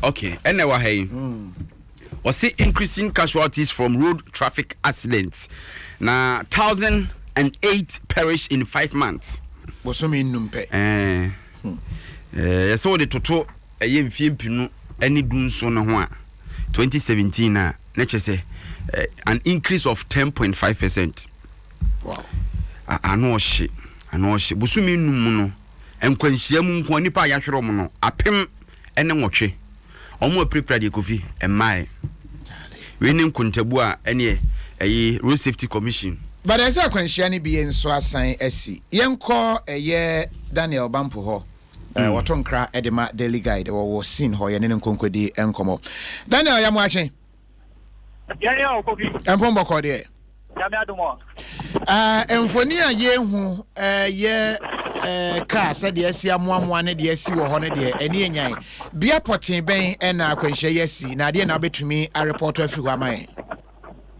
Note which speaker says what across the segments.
Speaker 1: Okay, ɛna ɛwɔ ha yi. Ɔse increasing casualties from road traffic accidents na 1,008 perish in 5 months.
Speaker 2: Bosome 5 pɛ.
Speaker 1: Ɛɛ ɛɛ yɛsɛ wɔde toto ɛyɛ mfie 2017 no ho a, 2017 a, ne kyɛ sɛ an increase of 10.5%. Ano ɔhye, ano ɔhye. Bosome 5 mu no, nkwanhyia mu nko, nipa a yɛahwerɛ ɔmo no 1008. Ɔmo apirapira deɛ, Kofi, mmae. Wei ne nkontabu a ɛneɛ ɛyi Road Safety Commission.
Speaker 2: But ɛsɛ akwanhyia no bi nso asan asi. Yɛnkɔ ɛyɛ Daniel Bampo hɔ. Wɔto nkra de ma Daily Guide, wɔwɔ scene hɔ, yɛne ne nkonkodi nkɔmmɔ. Daniel, yɛmo akye.
Speaker 3: Yɛn yɛ Kofi.
Speaker 2: Ɛmpɔmbɔkɔ deɛ?
Speaker 3: Nyame adom ɔ.
Speaker 2: Mfoni a yɛhu yɛ kaa sɛdeɛ asi amoamoa ne deɛ asi wɔ hɔ no deɛ, ɛne ɛnyan bea pɔtee bɛn ɛna akwanhyia yi asi, na adeɛ na wobɛtumi arepɔto afiri hɔ ama yɛn?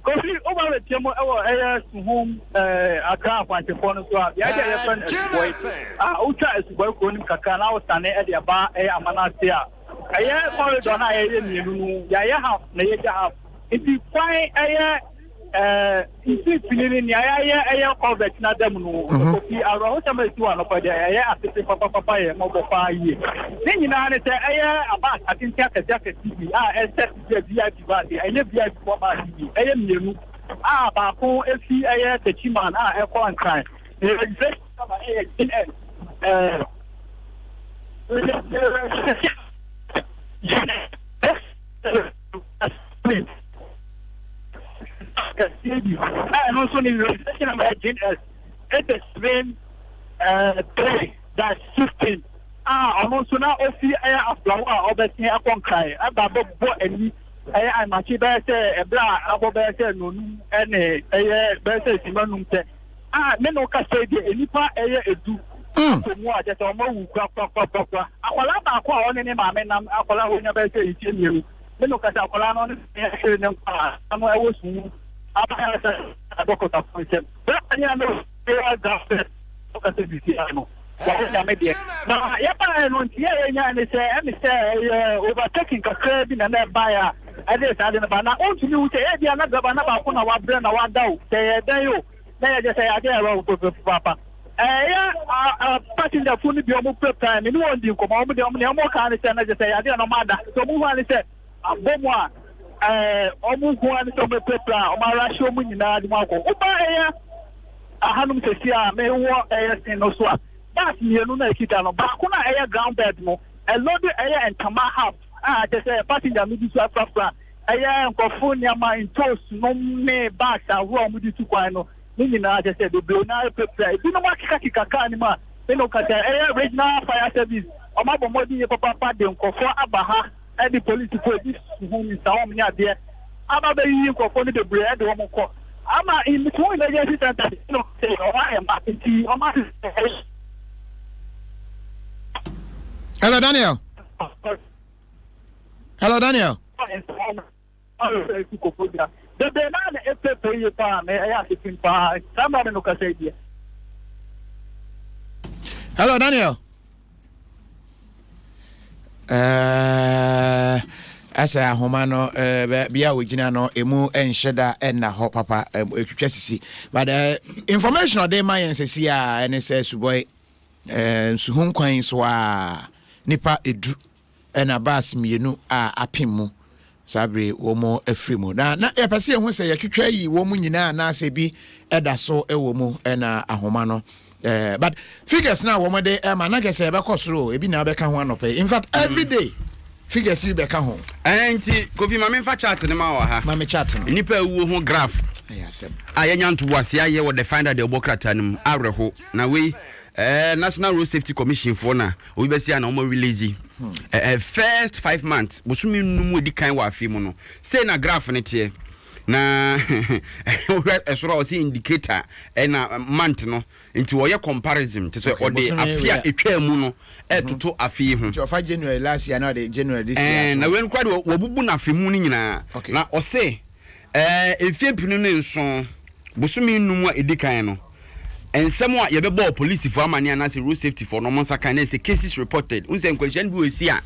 Speaker 3: Kofi, woba bɛtia mu ɛwɔ ɛyɛ Suhum Akra akwantefoɔ no so a, beaeɛ bi a yɛfrɛ no Asubɔi a, wotwa Asubɔi kuro no mu kakra na wosane ɛde aba ɛyɛ Amanase a, ɛyɛ corridor no a yɛyɛ mmienu no, yɛayɛ half na yɛgya half, nti kwan ɛyɛ mfimfini no nea yɛayɛ ɛyɛ culvert na da mu no. Kofi, awerɛhosɛm a ɛsi wɔ anɔpa deɛ, ɛyɛ asete papapapa, yɛ mmɔbɔ paa yie. Ne nyinaa ne sɛ ɛyɛ abas atenten akɛse akɛse bi a ɛsɛ sɛ VIP bus, ɛnyɛ VIP fɔ bus bi, ɛyɛ mmienu a baako efi ɛyɛ Techiman a ɛkɔ Nkran. Ne registration number ɛyɛ GN GN kɛseɛ bi a ɛno nso ne registration number yɛ GS 873-16 a ɔno nso na ofi ɛyɛ Aflao a ɔbɛsen akɔ Nkran ɛba bɛbɔ ani ɛyɛ amakye bɛyɛ sɛ ɛberɛ a abɔ bɛyɛ sɛ nonum ɛne ɛyɛ bɛyɛ sɛ sima 5 pɛ a ne no kasa yi deɛ, nnipa ɛyɛ 10 akɔ mu a kyerɛ sɛ ɔmo awu korakorakorakora. Akwadaa baako a ɔne ne maame nam, akwadaa a onya bɛyɛ sɛ mfie 2, ne no kasa, akwadaa no ɔne ne hwere ne nkwa a ano ɛwɔ sum aba sɛ adɔkɔtafo nsɛm bɛrɛ ne ano ɛyɛ gafɛ ɔkasa bisi ano wɔn Nyame deɛ na yɛbaeɛ no. Nti yɛ yɛnya ne sɛ ɛne sɛ ɛyɛ overtaking kakra bi na na ɛbaeɛ a ɛde saa de no ba, na ɔntumi hu sɛ ebia na driver na baako na wabrɛ na wada o, sɛ yɛ dɛn o, na yɛgye sɛ yɛade ɛwɔ papa. Ɛyɛ passenger fo no bi ɔmo pirapira me ne wɔn di nkɔmɔ. Ɔmo deɛ, ɔmo nea ɔmo kaa ne sɛ na gye sɛ yɛade na ɔmo ada, nti ɔmo hu ani sɛ abɔ mu a ɔmo hu ani sɛ ɔmo pirapira a, ɔmo arahyɛ ɔmo nyinaa de mu akɔ. Woba ɛyɛ ahanom sɛsi a mewɔ ɛyɛ scene no so a, bus mmienu na ekita no, baako na ɛyɛ ground bed no, ɛload ɛyɛ ntama half a kyerɛ sɛ passenger no bi so afrafra ɛyɛ nkurɔfo nneɛma, ntoos nom ne bags ahorow a wɔde tu kwan no ne nyinaa, kyerɛ sɛ bebree na apirapira, ebinom akekakeka kaa no mu a ne no kasa. Ɛyɛ Regional Fire Service, ɔmo abɔ mmɔden yie papaapa de nkurɔfoɔ aba ha, ɛde polisifoɔ ebi suhu nsa wɔn ne adeɛ aba bɛyiyi nkurɔfoɔ no bebree ɛde wɔn kɔ ama Suhum Emergency Center no sɛ ɔmo ayɛ ma nti ɔmo asesɛ.
Speaker 2: Hello Daniel, hello Daniel.
Speaker 3: Bebree naa na epepe yie paa na ɛyɛ asefin paa saa mmerɛ no kasa yi deɛ.
Speaker 2: Hello Daniel. Ɛsɛ ahoma no bea a ogyina no emu nhyɛ da ɛnna hɔ papa, etwitwa sisi, but information ɔde ma yɛn sisi a ɛne sɛ Subɔi nsuhu nkwan so a, nipa 10 ɛna bus mmienu a apem mu saa bere wɔn afiri mu, na yɛpɛ sɛ yɛhu sɛ yɛtwitwa yi wɔn nyinaa anaasɛ bi ɛda so ɛwɔ mu ɛna ahoma no but figures na wɔn de ɛma na kɛsɛ ɛbɛkɔ soro, ebi na abɛka ho anɔpɛ. In fact, every day figures bi bɛka ho.
Speaker 1: Ɛn nti Kofi, maame nfa chart ne ma wɔ ha.
Speaker 2: Maame chart no.
Speaker 1: Nipa ewuo ho graph
Speaker 2: ɛyɛ asɛm
Speaker 1: a yɛnya ntoboase ayɛ wɔ the finder de ɔbɔ krataa no mu awerɛho. Na wei National Road Safety Commission foɔ na obi bɛsi a na wɔn release first 5 months, bosome 5 edi kan wɔ afe mu no, sei na graph ne teɛ. Na wohwɛ ɛsoro a, ɔsɛ indicator ɛna month no, nti wɔyɛ comparison te sɛ ɔde afe a etwa mu no ɛtoto afe yi ho.
Speaker 2: Nti ɔfa January last year na ɔde January this year.
Speaker 1: Na wei nkura de wɔbubu n'afe mu no nyinaa. Na ɔsɛ mfie 2007 bosome 5 a edi kan no, Nsɛm a yɛbɛbɔɔ polisifo amanneɛ anaasɛ road safety foɔ no wɔn nsa kan na ɛsɛ cases reported. Wohu sɛ nkwanhyia no bi wɔ ɛsi a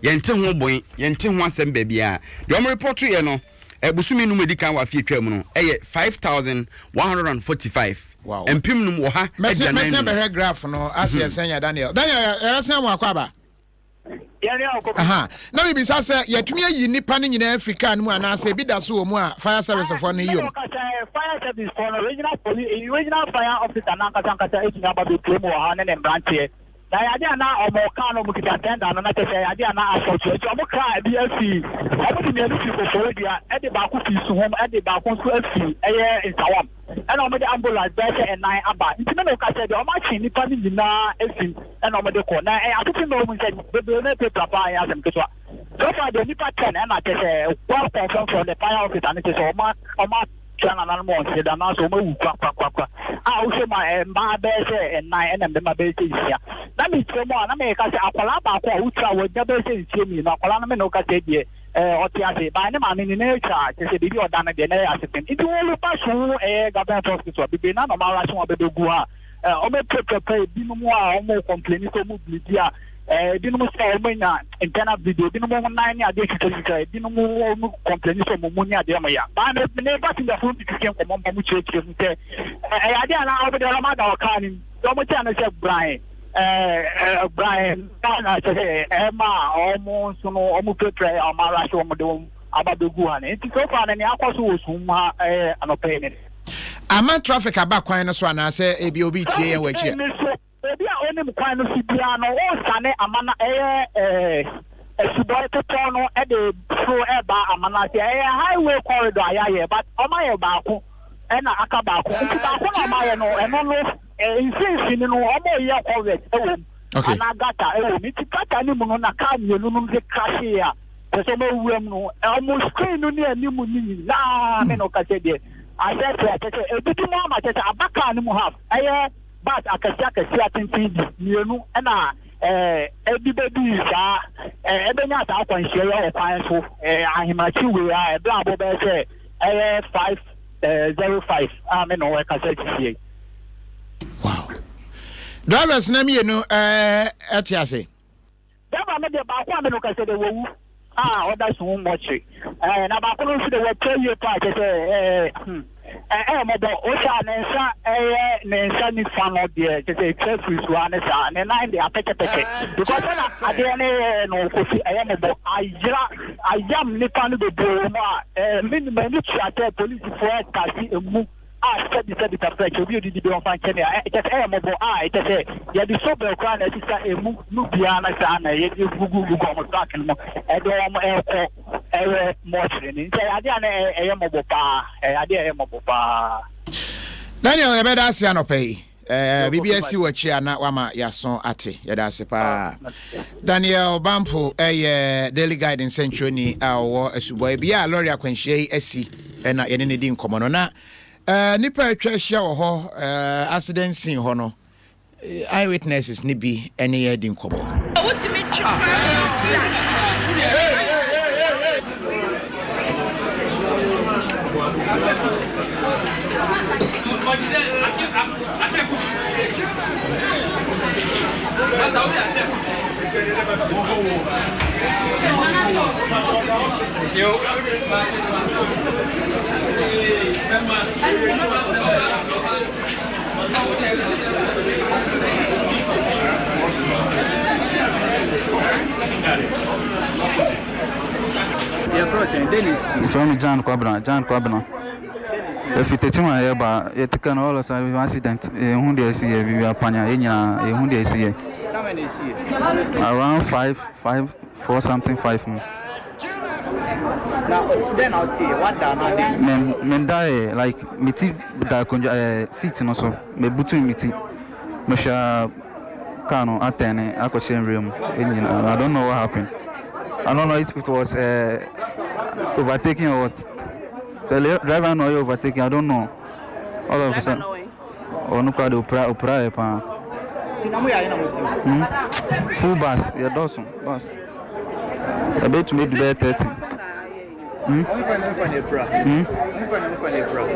Speaker 1: yɛnte ho bɔn, yɛnte ho asɛm baabiara. Deɛ wɔn report yɛ no bosome num edi kan wɔ afe atwa mu no ɛyɛ 5,145.
Speaker 2: Wow.
Speaker 1: Mpem num wɔ ha
Speaker 2: Mɛsɛn
Speaker 1: aduanan
Speaker 2: mɛsɛn
Speaker 1: num.
Speaker 2: bɛhwɛ graph no ase ɛsɛn ya Daniel. Daniel yɛbɛsɛn mo akɔ aba. Aha. Na mebisa sɛ yɛatumi ayi nnipa no nyinaa afiri kaa no mu anaasɛ ebi da so wɔ mu a fire service foɔ no yi wɔn?
Speaker 3: Fire service foɔ no, regional police, regional fire officer no ankasa ankasa atumi aba bɛpue mu wɔ ha ne ne mmeranteɛ. Na ɛyɛ adeɛ a na wɔn kaa no wɔn kita tender no na kyerɛ sɛ ɛyɛ adeɛ a na asɔ so nti wɔn kraa bi afi, wɔn de mmienu firi Koforidua, ɛde baako firi Suhum, ɛde baako nso afiri ɛyɛ Nsawam. Ɛna wɔn de ambulance bɛyɛ sɛ ɛnan aba nti me ne wo kasa yi deɛ wɔn atwe nnipa no nyinaa afi mu ɛna wɔn de kɔ na ɛyɛ asete na wɔn sɛ bebree no apirapira paa ɛnyɛ asɛm ketewa so far deɛ nnipa 10 ɛna kyɛ sɛ well confirmed from the fire officer no kyɛ sɛ wɔn wɔn atua nananom wɔn se da anaasɛ wɔn awu kwakwakwa a wohwɛ mu a mmaa bɛyɛ sɛ ɛnan ɛna mmarima bɛyɛ sɛ nsia na mekyerɛ mu a na meka sɛ akwadaa baako a wotwa a wɔanya bɛyɛ sɛ mfie mmienu akwadaa no me ne wo kasa deɛ Ɛɛ ɔte ase, but ne maame no nan atwa a, kyerɛ sɛ baabi a ɔda no deɛ na ɛyɛ asefem. Nti wɔreba so ɛyɛ government hospital a, bebree no ara na wɔn arahye wɔn abɛbɛgu ha. Ɛɛ wɔapirapira paa, ebinom a wɔn complaini sɛ wɔn bleedi a, ɛɛ ebinom sɛ wɔn anya internal bleeding, ebinom wɔn nan ne adeɛ twitwatwitwa, ebinom wɔn complaini sɛ wɔn mu ne adeɛ wɔn ya. Baa me ne passengerfoɔ no bi twetwe nkɔmmɔ ma wɔn kyerɛkyerɛ mu sɛ ɛyɛ adeɛ a na wɔn deɛ wɔn ada wɔ kaa no mu, wɔn kyerɛ no sɛ bran. Ɛɛ na kyerɛ sɛ ɛma wɔn nso no wɔn pirapira wɔn ara sɛ wɔn de wɔn aba bɛgu ha no nti so far no nea akɔ so wɔ sum ha ɛyɛ anɔpɛ yi ne.
Speaker 2: Ama traffic aba kwan no so anaasɛ ebi obi tie yɛn wɔ akyi a.
Speaker 3: So obi a onim kwan no so biara no ɔresane amana ɛyɛ ɛɛ asubɔe bepɔw no ɛde soro ɛba amana ase ɛyɛ highway corridor a yɛayɛ but wɔn ayɛ baako ɛna aka baako nti baako na wɔn ayɛ no ɛno no. Mfinfini no wɔreyɛ culvert wɔ mu anaa gutter wɔ mu nti gutter no mu no na car mmienu no de crashee a kyerɛ sɛ wɔawura mu no wɔn screen no ne anim no nyinaa me na ɔka sɛ deɛ asɛsɛ a kyerɛ sɛ ebibi mu ama kyerɛ sɛ aba car no mu half ɛyɛ bus akɛseɛ akɛseɛ atenten bi mmienu ɛna ɛɛ ebi bɛdii saa ɛɛ ɛbɛnya saa akwanhyia yi wɔ kwan so ɛɛ ahemakye wei a ɛberɛ abɔ bɛyɛ sɛ ɛyɛ 5:05 a me na ɔkasa sisi yi.
Speaker 2: Wow. Drivers na mmienu ɛte ase.
Speaker 3: Driver no deɛ baako a me no kasa deɛ wawu a ɔda so mmɔkyere ɛɛ na baako no nso deɛ wapira yie paa kyɛ sɛ ɛɛ hmm ɛɛ mɔbɔ wohwɛ a ne nsa ɛyɛ ne nsa nifa no deɛ kyɛ sɛ etwa firi so a ne saa ne nan deɛ apɛkyɛpɛkyɛ because ɛna adeɛ ne yɛ no kofi ɛyɛ mɔbɔ ayera ayam nipa no bebree wɔ mu a ɛɛ me m'ani tua sɛ polisifoɔ ɛtase emu. A sɛbi sɛbi tafra kyɛ obi odidi bi ɔmfa nkyɛ me a ɛ kyɛ sɛ ɛyɛ mmɔbɔ a ɛkyɛ sɛ yɛde sobel koraa na ɛsesa emu no biara na saa na yɛde gugu gugu wɔn truck no mu ɛde wɔn ɛkɔ ɛyɛ mɔkyere no nti ɛyɛ adeɛ a na ɛyɛ mmɔbɔ paa ɛyɛ adeɛ a ɛyɛ mmɔbɔ paa.
Speaker 2: Daniel yɛbɛda ase anɔpa yi eh, biribi asi wɔ akyiri a na wama yɛaso ate yɛda ase paa Daniel Bampo ɛyɛ Daily Guide nsɛntwerɛni a ɔwɔ asubɔe bia a lɔre akwanhyia yi asi ɛna yɛne ne di nkɔmmɔ no na eh, nnipa a atwa ahyia wɔ hɔ eh, accident scene hɔ no Eyewitnesses no bi ne yɛn adi nkɔmmɔ.
Speaker 4: Wotumi twe paanoo bi a.
Speaker 5: Yɛfrɛ me John Kwabena, John Kwabena. Efi Techiman yɛba, yɛte car no all of a sudden accident, yɛnhu deɛ esi yɛ, biribi apanya yɛn nyinaa, yɛnhu deɛ esi yɛ. Around five, five, four something five mu.
Speaker 6: Na dɛn na woteeɛ? Woada anaa dɛn?
Speaker 5: Me mendaeɛ like me ti da akonnwa ɛɛ eh, seat no so mebutu me ti mehwɛ a car no atɛne akɔhyɛ nwura mu nyinaa I don't know what happened I don't know if it was uh, overtaking or what so the driver no ɔyɛ overtaking I don't know all of a sudden Ɔno koraa de opira opira yɛ paa.
Speaker 6: Ti na mo yɛ ayɛ na mo ti.
Speaker 5: Hmm full bus yɛ dɔɔso bus ɛbɛtumi edu bɛyɛ 30. Hmm. Hmm.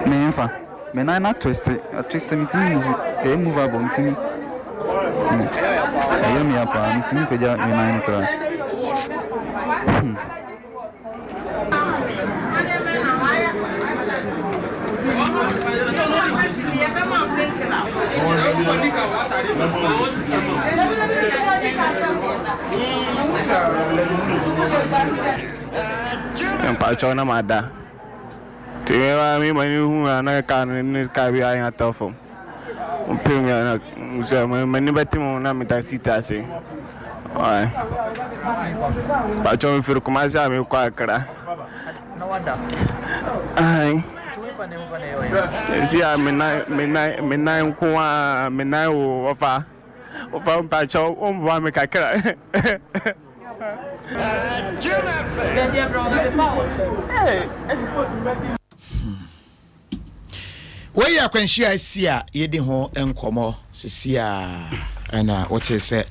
Speaker 5: Me nfa. Me nan no atwiste, atwiste, mentumi move, ɛyɛ movable, mentumi, mentumi. Ɛyɛ me ya paa, mentumi mpagya me nan no koraa. Hmm.
Speaker 7: Mpakyɛw na mada. Nti me ara me m'ani hu a na kaa no ne kaa bi ayɛ atɔ fam. Ɔpem me a na sɛ m'ani bɛte me ho na meda seat ase. Why? Mpakyɛw mefiri Kumasi a mekɔ Accra. Ae. Seesei a me nan me nan me nan nko ara me nan o wɔfa wɔfa mpakyɛw wommoa me kakra.
Speaker 2: Wei yɛ akwanhyia a asi a yɛdi ho nkɔmmɔ sisi a ɛna wote sɛ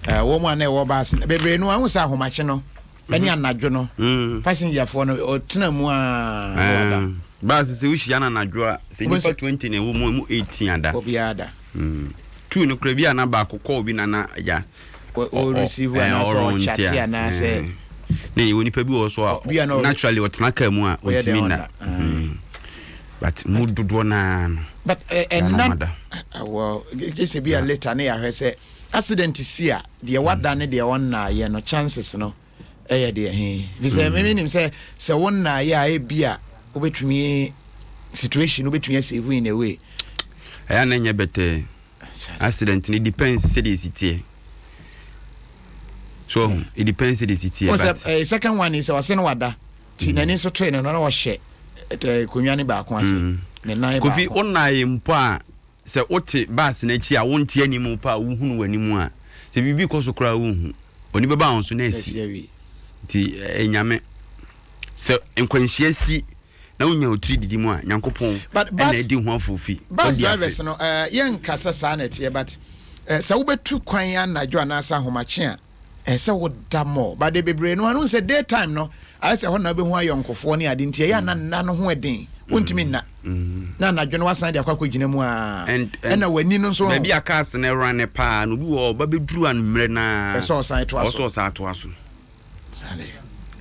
Speaker 2: eh, wɔn a na ɛwɔ baase no bebree no ahu sɛ ahomakye no ɛne mhm. anadwo no mm. passengerfoɔ no ɔtena mu a wada
Speaker 1: eh, baase sɛ wohyia no anadwo a sɛ nnipa 20 na ɛwɔ mu mu 18 ada
Speaker 2: obiara da
Speaker 1: mm. tu no kora bi a na baako kɔɔ bi nana agya
Speaker 2: o receive anaasɛ ɔkyate anaasɛ.
Speaker 1: Ne yɛwɔ nipa bi wɔ so a naturally ɔtena kaa mu a ɔntumi nna but mu dodoɔ naa no.
Speaker 2: But ɛnna well gye sɛ bi a later ne yɛahwɛ sɛ accident si a deɛ wada ne deɛ ɔnnaayɛ no chances no ɛyɛ deɛ he fi sɛ meme nim sɛ sɛ wonnaayɛ a ebi a wobɛtumi situation wobɛtumi asave in a way.
Speaker 1: Ɛyɛ na ɛnyɛ bɛtɛɛ. Accident no depends sɛdeɛ ɛsi teɛ. So ɔho it depends sɛdeɛ ɛsi teɛ.
Speaker 2: But eh, second one is ɔse no wada ti n'ani nso toe no na ɔhyɛ eh, konwa ne baako ase mm. ne nan
Speaker 1: baako. Kofi wonae mpo a sɛ wote baase no akyi a wonte anim pa a wohunu w'anim a sɛ biribi kɔ so koraa wonhu oni bɛba wo so na asi nti ɛnyame eh, sɛ nkwanhyia si na wonya otiri didi mu a nyankopɔn ɛna adi ho afofi.
Speaker 2: Bus drivers no eh, yɛnka sɛ saa na ɛteɛ but eh, sɛ wobɛtu kwan anadwo anaasɛ ahomakye a ɛsɛ sɛ woda more but de bebree no ano sɛ day time no ayɛ sɛ hɔ na wobɛhu ayɔnkofoɔ ne ade nti ɛyɛ ana nna no ho ɛden wontumi nna na anadwo no wasan de akɔ akɔgyina mu a ɛna w'ani no nso
Speaker 1: baabi a cars no rane paa no obi wɔ ɔba bɛduru anwummerɛ naa
Speaker 2: ɛsɛ ɔsan toa so
Speaker 1: ɔsɛ ɔsan toa so.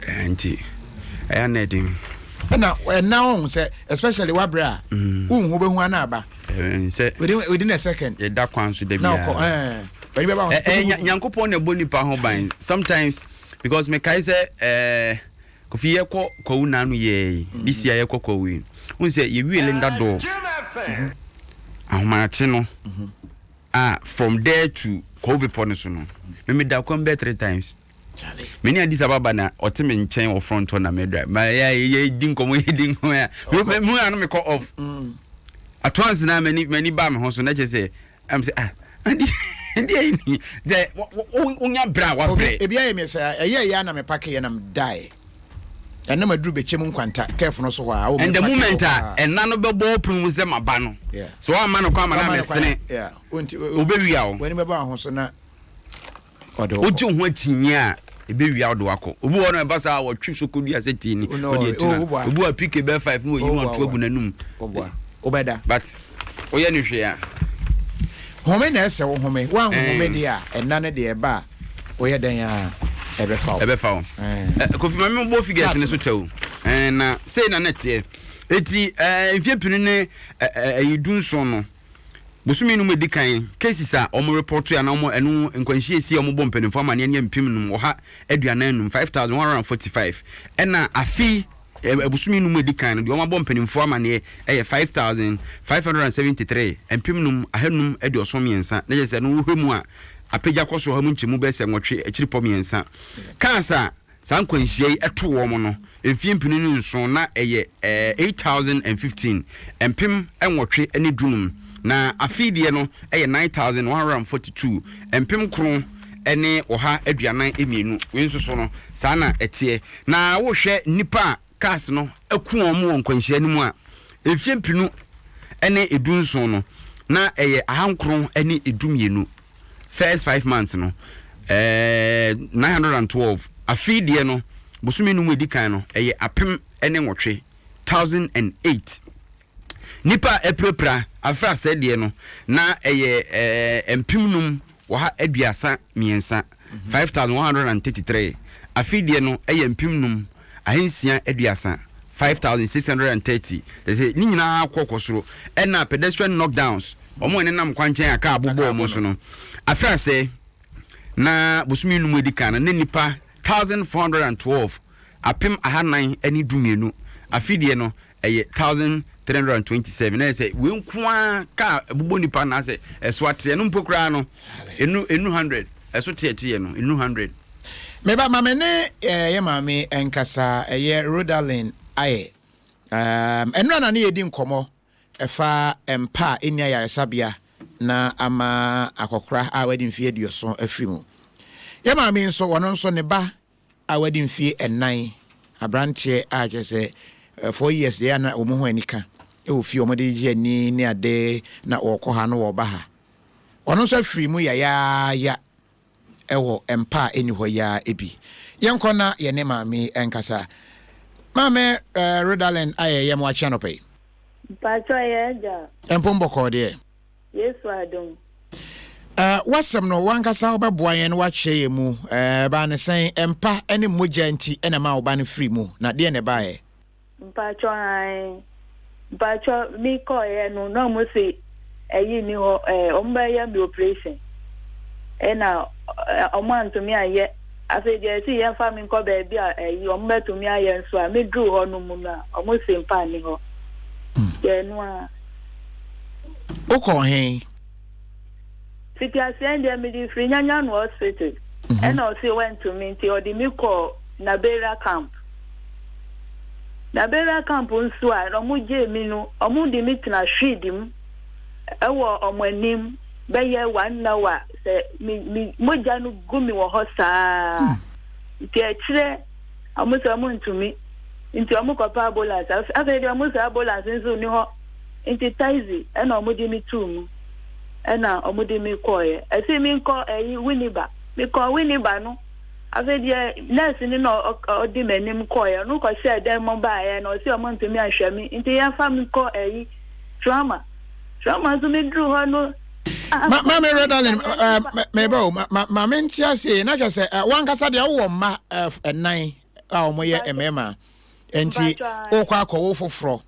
Speaker 1: Nti ɛyɛ na ɛden.
Speaker 2: Ɛna ɛna ɔn sɛ especially wabrɛ a mm. wohu bɛhu ana aba.
Speaker 1: Sɛ
Speaker 2: within a second.
Speaker 1: Yɛda kwan so da biara.
Speaker 2: Na ɔkɔ ɛɛ wani bɛba
Speaker 1: wɔn. Ɛɛ Nyankopɔn na ɛbɔ nipa ho ban sometimes because mekae sɛ ɛɛ Kofi yɛkɔ kwawu n'ano yɛɛ yi mm. this year yɛkɔ kwawu yi n sɛ yɛwie Linda door mm-hmm. ahomakye no. Mm-hmm. Ah from there to Kwawu bepɔ no so no me me da kwan bɛyɛ three times me ne Addis Ababa na ɔte me nkyɛn wɔ front hɔ na me drive ma yɛ yɛ di nkɔmɔ yɛ di nkɔmɔ ya me mu ano me kɔ off mm. at once na m'ani m'ani ba me ho so na kyerɛ sɛ ɛm sɛ ah adi adi ayi ni sɛ wonya brɛ a wabrɛ.
Speaker 2: Ebi ayɛ mi sɛ ɛyɛ ɛyɛ na me pake yɛ na me dae. Ɛna maduru bɛkyɛm nkwanta kɛf no so hɔ a.
Speaker 1: And the moment a ɛna no bɛbɔ ɔpono mu sɛ maba no, sɛ woamma no kwan ama no amɛsene, wobɛwia wo.
Speaker 2: W'ani bɛba wo ho so na ɔde
Speaker 1: wo kɔ. Wogye wo ho akyinnye a, ɛbɛwia wo de wakɔ. Obi wɔ hɔ no ɛba saa wɔtwe so kɔdua sɛ tii ni, ɔde atu na. Obi wɔ PK bɛyɛ five na wɔyi no ato agu n'anum.
Speaker 2: Wobɛda.
Speaker 1: But woyɛ no hwee a.
Speaker 2: Home na ɛsɛ wo home. Woanhome deɛ a, ɛna no deɛ ɛba a. Woyɛ dɛn a ɛbɛfa wo.
Speaker 1: Ɛbɛfa wo. Eh. Kofi ma me bɔ figures ne so kyɛw. Eh, na sei na na ɛteɛ. Eti eh, mfie pinu ne ɛyi dunson no. Bosome no mu edi kan cases a wɔn report a na wɔn ɛno nkwanhyia esi a wɔn bɔ mpanimfoɔ amaneɛ ne 545, 5145. Ɛna afi Bosome no mu a ɛdi kan no, deɛ wɔabɔ mpanimfoɔ amaneɛ yɛ 5,573, 5,573, na kyerɛ sɛ no wohwɛ mu a, apagya kɔ soro ɔha mu nkyɛmu bɛyɛ sɛ nwɔtwe akyiripɔ mmiɛnsa. Cars a saa nkwanhyia yi to wɔn no, mfeɛ mpenu ne nson na ɛyɛ 8,015, 8,015, na afei deɛ no yɛ 9,142, 9,142. Wei nso so no, saa na ɛteɛ. Na wohwɛ nnipa a cars no aku wɔn wɔ nkwanhyia no mu a, mfeɛ mpenu ne 17 no, na ɛyɛ 912. First 5 months no, 912. Afei deɛ no, bosome no mu edi kan no, ɛyɛ 1008, 1008. Nnipa a apirapira afe asɛe deɛ no, na ɛyɛ 5,133, 5,133. Afe deɛ no yɛ 5,630, 5,630. Kyerɛ sɛ ne nyinaa kɔ kɔ soro. Ɛna pedestrian knockdowns, wɔn a ɛnenam kwankyɛn a kaa bobɔ wɔn so no, afe asɛe na bosome num edi kan no, na nnipa 1,412, 412. Afe deɛ no ɛyɛ 1327. Na ɛyɛ sɛ wei nko ara kaa ɛbobɔ nipa na asɛ ɛso ateɛ no mpo koraa no, ɛnu 100 ɛso teɛteɛ no ɛnu 100.
Speaker 2: Meba ma me ne eh, yɛ maame nkasa, ɛyɛ Rodalyn ayɛ. Um, ɛnora na ne yɛdi nkɔmmɔ ɛfa mpa a ɛnni ayaresabea na ama akɔkora a wadi mfeɛ 70 afiri mu. Yɛ maame nso, wɔno nso ne ba a wadi mfeɛ 4, aberanteɛ a kyerɛ sɛ 4 years deɛ na wɔn ho anika wɔ fie, wɔn de gye ani ne ade na wɔkɔ ha no wɔba ha. Ɔno nso afiri mu yayaaya ɛwɔ mpa a ɛni hɔ yaa ebi. Yɛnkɔ na yɛne maame nkasa. Maame Rodalyn ayɛ yɛ mo akyea nɔpɛ yi.
Speaker 8: Mpatsɔ yɛ agya.
Speaker 2: Mpom bɔkɔɔ deɛ.
Speaker 8: Yesu adom.
Speaker 2: Wasɛm no wankasa wobɛboa yɛn na wakyerɛ yɛn mu. Ɛbaa ne sɛn? Mpa ne mogya nti ɛna ma wo ba no firi mu, na deɛ na ɛbaeɛ?
Speaker 8: Mpatsɔ ae. Mpatsɔ mi kɔɔyɛ no na ɔmo se ɛyi ni hɔ, ɔmo bɛyɛ mi operation, ɛna ɔmo antumi anyɛ. Afei deɛ ɛsi yɛmfa mi nkɔ baabi a ɛyi ɔmo bɛtumi ayɛ nso a, mi duru hɔ no mu no a, ɔmo se mpa ni hɔ. Yɛ no a.
Speaker 2: Wokɔɔ he?
Speaker 8: Fiti aseɛ deɛ mede firi Nyanyano Hospital, ɛna ɔse wantumi nti ɔde mi kɔɔ Nabera Camp. Nabera Camp nso a ɔmo gyee mi no, ɔmo de mi tena hwid mu ɛwɔ ɔmo anim bɛyɛ one hour sɛ mi mogya no gu mi wɔ hɔ saa. Nti akyerɛ ɔmo sɛ ɔmo ntumi nti ɔmo kɔpɛ ambulance. Afei deɛ ɔmo sɛ ambulance nso ni hɔ nti taxi ɛna ɔmo de mi tuu mu ɛna ɔmo de mi kɔɔɛ. Ɛsi mi nkɔ ɛyi Winneba. Mi kɔ Winneba no, afei deɛ nurse ni na ɔdi m'anim kɔɔɛ. Ɔno kɔhyɛ dan mu baeɛ na ɔsi ɔmo ntumi ahwɛ mi nti yɛmfa mi kɔ ɛyi trauma. Trauma nso mi duru hɔ no.
Speaker 2: Maame Redalin, meba o, ma me nte ase na kyerɛ sɛ wankasa deɛ wowɔ mma 4 a wɔyɛ mmarima, nti wokɔ akɔwo foforɔ,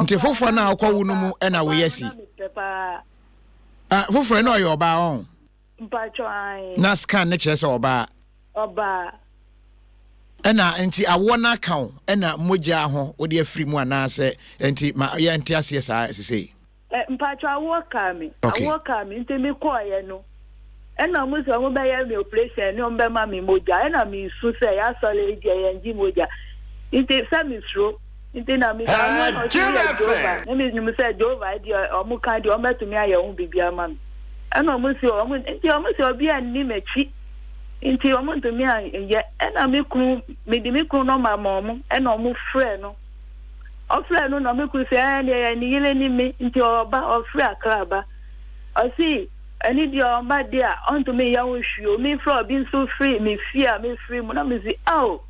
Speaker 2: nti foforɔ no a wokɔwo no mu ɛna woyɛ si foforɔ no, ɔyɛ ɔbaa ɔn na scan ne kyerɛ sɛ ɔbaa.
Speaker 8: Ɔbaa.
Speaker 2: Ɛna nti awoɔ no aka wo ɛna mogya ho wode afiri mu anaasɛ? Nti ma yɛnte aseɛ saa sesei.
Speaker 8: Mpatsɔ, awoɔ kaa mi. Awoɔ kaa mi nti mi kɔɔyɛ no ɛna ɔmo sɛ ɔmo bɛyɛ mi operation ne ɔmo bɛma mi mogya, ɛna mi su sɛ yasɔre yi deɛ yɛn gye mogya nti sɛ mi suro nti na mi ɔno na ɔsi yɛ Jehova na mi nim sɛ Jehova deɛ ɔmo ka deɛ ɔmo bɛtumi ayɛ ho biribi ama mi. Ɛna ɔmo si ɔmo nti ɔmo sɛ obi a nni m'akyi nti ɔmo ntumi ayɛ. Ɛna mi kunu, mi de mi kunu nɔma ma ɔmo, ɛna ɔmo frɛ no, ɔfrɛ no na ɔmo kunu sɛ ɛɛ deɛ ne yere ni mi nti ɔba ɔfrɛ Akra ba. Ɔsi ɛne deɛ ɔba deɛ a ɔntumi nyɛ ho hwee o. Mi frɛ ɔbi nso firi mi fie a mi firi mu na mi si ao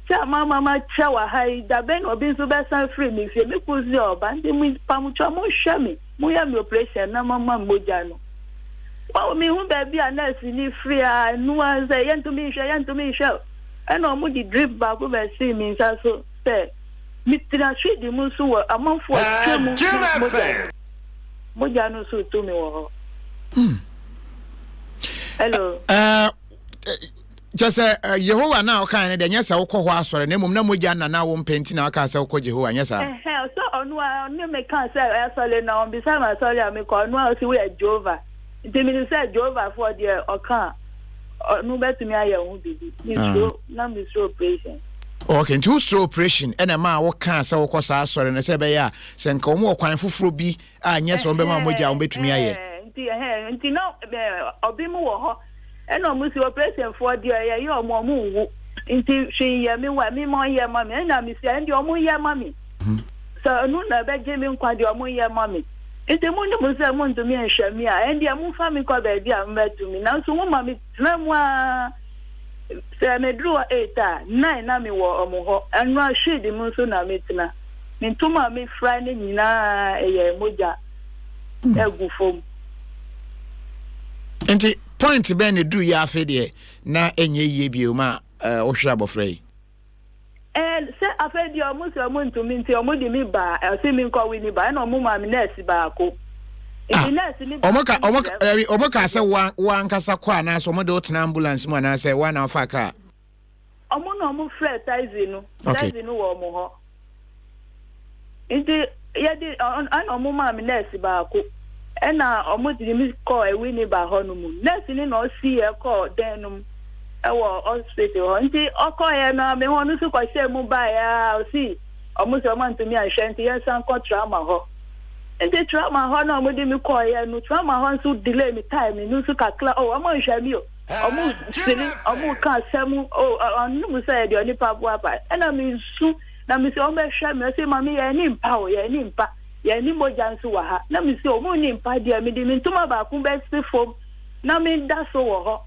Speaker 8: kyɛ ama ama ma kyɛ wɔ ha yi dabɛn na ɔbi nso bɛsan firi mi fie. Mi kunu si ɔba nti mi pamutwa mo hwɛ mi mo yɛ mi operation na mo ma mogya no wɔn mi hu baabi a nurse ni firi a nua sɛ yɛntumi nhwɛ, yɛntumi nhwɛ. Ɛna ɔmo de drip baako bɛsi mi nsa so sɛ metena swidi mu nso wɔ amanfoɔ twɛ mu mogya mogya no nso tu mi wɔ hɔ. Hello.
Speaker 2: Kyɛ sɛ Yehowa na ɔkae no deɛ, nyɛ sɛ wokɔ hɔ asɔre na mmom na mogya nna na wompɛ nti na ɔkaa sɛ wokɔ Jehowa, nyɛ saa?
Speaker 8: Ɛhɛn, sɛ ɔno a ɔne me kaa sɛ asɔre na ɔmbisa me asɔre a mekɔ, ɔno a ɔsi woyɛ Jehovah nti menim sɛ Jehovah foɔ deɛ ɔka a ɔno bɛtumi ayɛ ho biribi. Mesuro na mesuro operation.
Speaker 2: Ok, nti wosuro operation ɛna ma wokaa sɛ wokɔ saa asɔre no sɛ ɛbɛyɛ a sɛ nka wɔn wɔ kwan foforɔ bi a nyɛ sɛ wɔbɛma mogya a wɔbɛtumi ayɛ.
Speaker 8: Nti ɛhɛn, nti na ɔbi mu wɔ hɔ ɛna ɔmo si operation foɔ deɛ yɛyɛ ɔmo, ɔmo nwu nti hwee yɛ me wa mi ma ɔnyɛ ma mi. Ɛna mi si ɛn deɛ ɔmo yɛ ma mi sɛ ɔno na ɛbɛgye mi nkwa deɛ ɔmo yɛ ma mi. Nti mo nim sɛ mo ntumi nhwɛ mi a, ɛn deɛ mo fa mi kɔ baabi a mo bɛtumi, nanso mo ma mi tena mu aa sɛ me duru hɔ 8 a 9 na mi wɔ ɔmo hɔ. Ɛno ahwɛ di mu nso na mi tena. Me ntoma a mefira no nyinaa ɛyɛ mogya agu fam.
Speaker 2: Nti point bɛn na ɛduru yɛ afei deɛ na ɛnyɛ yie bio ma wohwere abɔfra yi?
Speaker 8: Ɛɛ sɛ afei deɛ ɔmo sɛ ɔmo ntumi nti ɔmo de mi ba ɛsɛ mi nkɔ wi ni ba ɛna ɔmo maa mi nɛɛsi baako.
Speaker 2: Nti nɛɛsi ni baako. Ɔmo ka ɔmo ɛbi ɔmo ka sɛ wa wa ankasa kɔ anaasɛ ɔmo de wo tena ambulance mu anaasɛ wa na ɔfa kaa.
Speaker 8: Ɔmo na ɔmo frɛ taxi no. Taxi no wɔ ɔmo hɔ. Nti yɛde ɛna ɔmo maa me nɛɛse baako. Ɛna ɔmo de me kɔɔ Winneba hɔ no mu. Nɛɛse no na ɔsii yɛ kɔɔ dan no mu ɛwɔ hospital hɔ. Nti ɔkɔɔyɛ no me hɔ no nso kɔhyɛɛ mu baeɛ a ɔsii ɔmo sɛ ɔmo antumi anhwɛ nti yɛnsan kɔ trauma hɔ. Nti trauma hɔ na ɔmo de me kɔɔyɛ no, trauma hɔ nso delay me time no nso kakra. Oh, ɔmo nhwɛ me o. Ɔmo sere, ɔmo ka asɛm, oh, ɔnom sɛ yɛde onipa boapa. Ɛna me su, na me sɛ ɔmo bɛhwɛ me, ɔse mame yɛn ani mpa o, yɛn ani mpa, yɛn ani mogya nso wɔ ha. Na me se ɔmo nni mpa deɛ, mede me ntoma baako bɛsi fam na me da so wɔ hɔ.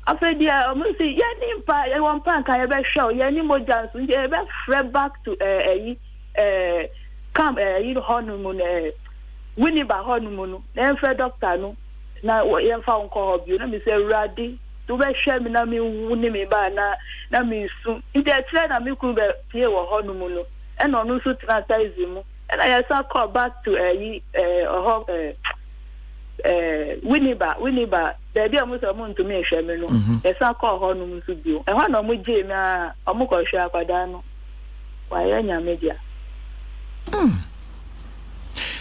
Speaker 8: Afei deɛ ɔmo se yɛn ani mpa, yɛwɔ mpa nka yɛbɛhwɛ o, yɛn ani mogya nso, nti yɛbɛfrɛ back to ɛɛ ɛyi ɛɛ camp ɛyi hɔ nom no ɛɛ Winneba hɔ nom no, na yɛmfrɛ doctor no. na yɛmfa wo nkɔ hɔ bio. Na mese, Awurade, sɛ wobɛhwɛ me na menwu ne me ba a, na na mesu. Nti akyire na me kunu bɛpue wɔ hɔ nom no, ɛna ɔno nso tenaa taxi mu. Ɛna yɛsan kɔɔ back to ɛyi ɛɛ ɔhɔ ɛɛ ɛɛ Winneba, Winneba, baabi a wɔn sɛ wɔn ntumi nhwɛ me no. Yɛsan kɔɔ hɔ nom nso bio. Ɛhɔ na wɔn gyee me a wɔn kɔhwɛ akwadaa no. Wayɛ Nyame dea.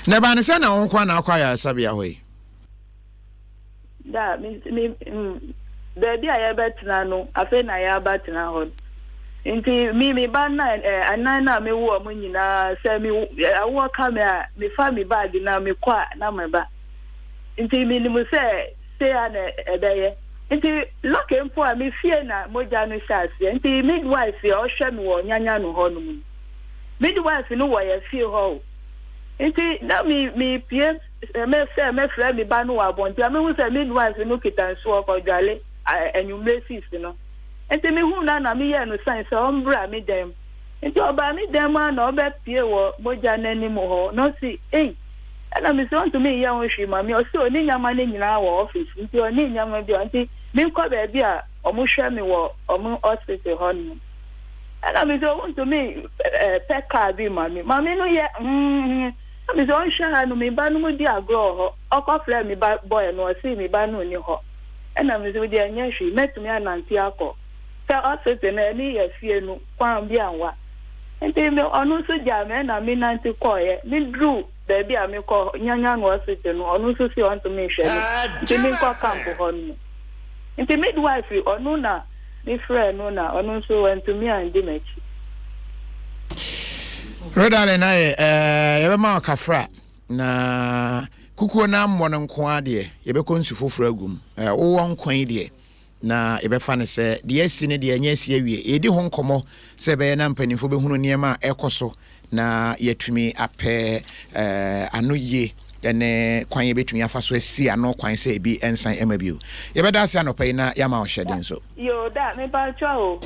Speaker 2: Na ɛbaa ne sɛ na wo nko ara na akɔ ayaresabea hɔ yi?
Speaker 8: Da, me, me, mm, baabi a yɛbɛtena no, afei na yɛaba tena hɔ no. Nti me, me ba na eh, anan na mewo wɔn nyinaa, sɛ me awoɔ ka me a, mefa me baage na mekɔ a na meba. Nti menim sɛ sei a na ɛbɛyɛ. Nti lɔke mpo a me fie na mogya no hyɛ aseɛ. Nti midwife a ɔhwɛ me wɔ Nyanyano hɔ nom no, midwife no wɔ yɛ fie hɔ o. Nti na me mepue me sɛ mɛfrɛ me ba no wɔ abɔnten a, mehu sɛ midwife no kita nsuo ɔkɔdwale anwummere fees no. Nti mehuu no a na meyɛɛ no sign sɛ ɔmbra me dan mu. Nti ɔbaa me dan mu a na ɔbɛpue wɔ mogya no anim hɔ na ɔse ei, ɛna mese ɔntumi nyɛ ho hwee ma me, ɔse ɔni nneɛma no nyinaa wɔ office nti ɔnni nneɛma bi a nti menkɔ baabi a ɔmo hwɛ me wɔ ɔmo hospital hɔ nom. Ɛna mese ɔntumi pɛ car bi ma me, maame no yɛ mm. Na me sɛ ɔnhwɛ ha no me ba no mo di agorɔ wɔ hɔ, ɔkɔ frɛɛ me ba boy no ɔsee me ba no nni hɔ, ɛna me sɛ wodeɛ ɛnyɛ hwee mɛtumi anante akɔ sɛ hospital no ɛne yɛ fie no kwan bi anwa nti me ɔno nso gyaa me ɛna me nante kɔɔeɛ, me duru baabi a me kɔ Nyanyano hospital no ɔno nso se ɔntumi nhwɛ me nti me nkɔ camp hɔ no mu nti midwife ɔno na Me frɛɛ no na ɔno nso wantumi andi m'akyi.
Speaker 2: Rodalyn ayɛ ɛɛ yɛbɛma wo kafra na kukuo no ammɔ no nko ara deɛ yɛbɛkɔ nsu foforɔ agu mu ɛɛ wowɔ nkwa yi deɛ na yɛbɛfa no sɛ deɛ asi no deɛ ɛnyɛ asi awie yɛdi ho nkɔmmɔ sɛ ɛbɛyɛ na mpanimfoɔ bɛhunu nneɛma a ɛkɔ so na yɛatumi apɛ ano yie ne kwan yɛbɛtumi afa so asi ano kwan sɛ ebi nsan ɛma bio. Yɛbɛda ase anɔpa yi na yɛama wo hyɛden nso.
Speaker 8: Yoo da, mepakyɛw o.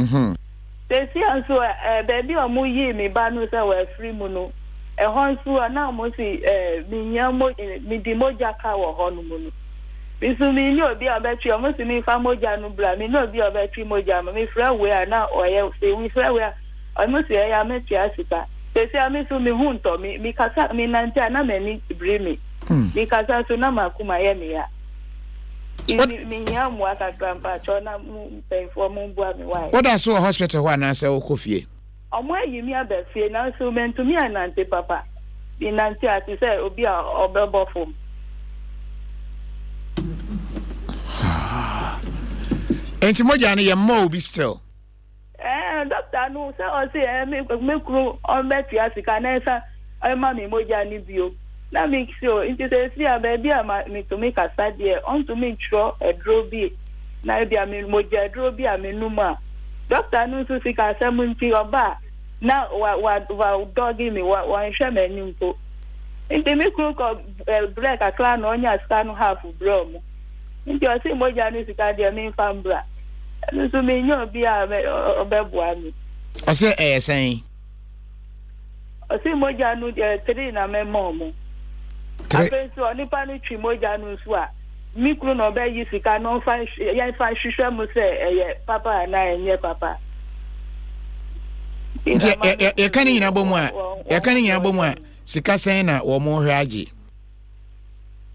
Speaker 8: Sesia nso ɛ, baabi a wɔn yii me ba no sɛ wafiri mu no, ɛhɔ nso a na wɔn se ɛ, mehia mo, medi mogya ka wɔ hɔ nom no. Me nso menni obi a ɔbɛtwe, wɔn se memfa mogya no bra, menni obi a ɔbɛtwe mogya ma, mefrɛ wei a na ɔyɛ sei, mefrɛ wei a. Ɔno se ɛyɛ a mɛtua sika. Seesei a me nso me ho ntɔ me, mekasa, menante a na m'ani biri me. Mekasa nso na m'akoma yɛ me ya. Nti mehia mmoa kakra mpakyɛw na mo mpanyinfoɔ momboa me wai.
Speaker 2: Woda so wɔ hospital hɔ anaasɛ wokɔ fie?
Speaker 8: Ɔmo ayi me aba fie nanso mantumi annante papa. Menante a te sɛ obi a ɔbɛbɔ fam.
Speaker 2: Nti mogya no yɛmmɔɔ obi still?
Speaker 8: Ɛɛ doctor no sɛ ɔse ɛɛ me me kunu ɔmbɛtua sika na ɛsa ɛma me mogya no bio na me se o nti sɛ esi a baabi a ma metumi kasa deɛ ɔntumi ntwerɛ aduro bi na ebia me mogya aduro bi a menum a doctor no nso sika asɛm nti ɔba a na wa wa wa dɔge me wa wanhwɛ m'ani mpo nti me kunu kɔ brɛ kakra na ɔnya sika no half brɛ ɔmo. Nti ɔse mogya no sika deɛ menfa mbra. Ɛno nso mennya obi a ɔbɛboa me.
Speaker 2: Ɔse ɛyɛ sɛn?
Speaker 8: Ɔse mogya no deɛ tree na mɛma ɔmo. Afei nso onipa no twe mogya no nso a, me kunu na ɔbɛyi sika no ɔmfa yɛmfa nhwehwɛ mu sɛ ɛyɛ papa anaa ɛnyɛ papa.
Speaker 2: Nti yɛka ne nyinaa bɔ mu a, yɛka ne nyinaa bɔ mu a, sika sɛn na wɔn hwɛ agye?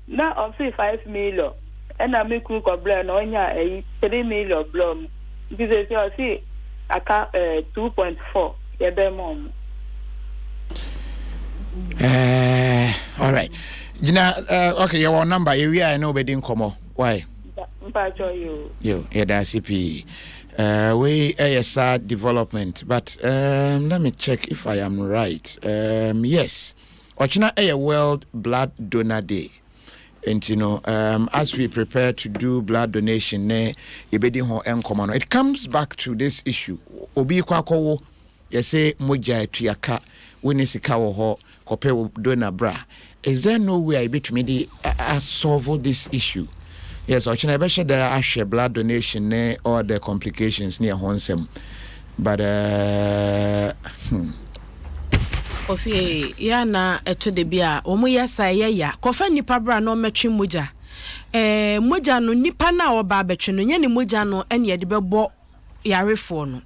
Speaker 8: Na ɔse 5 million, ɛna me kunu kɔbrɛ na ɔnya ɛyi 3 million blɔ mu, nti sɛ ɔse aka 2.4 yɛbɛma ɔmo.
Speaker 2: All right, gyina. Okay, yɛwɔ number, yɛwie a ɛne wobɛdi nkɔmmɔ. Why?
Speaker 8: Mpakyɛ yo.
Speaker 2: Yo, yɛda ase pii. Wei ɛyɛ sad development, but let me check if I am right. Yes, ɔkyena ɛyɛ World Blood Donor Day, nti no as we prepare to do blood donation ne yɛbɛdi ho nkɔmmɔ no, it comes back to this issue. Obi kɔ akɔwo, yɛsɛ mogya atuaka, wone sika wɔ hɔ, kɔpɛ wo donor bra. Is there no way a yɛbɛtumi de asolve this issue? Yes, ɔkyena yɛbɛhyɛ da ahwɛ blood donation ne all the complications ne ɛho nsɛm, but
Speaker 9: Ofie yɛ na ɛto de bi a wɔn yɛ sa ɛyɛ ya kɔfa nipa bra na ɔmɛtwe mogya. Mogya no, nipa no a ɔba abɛtwe no, nyɛ ne mogya no ɛna yɛde bɛbɔ yarefoɔ no.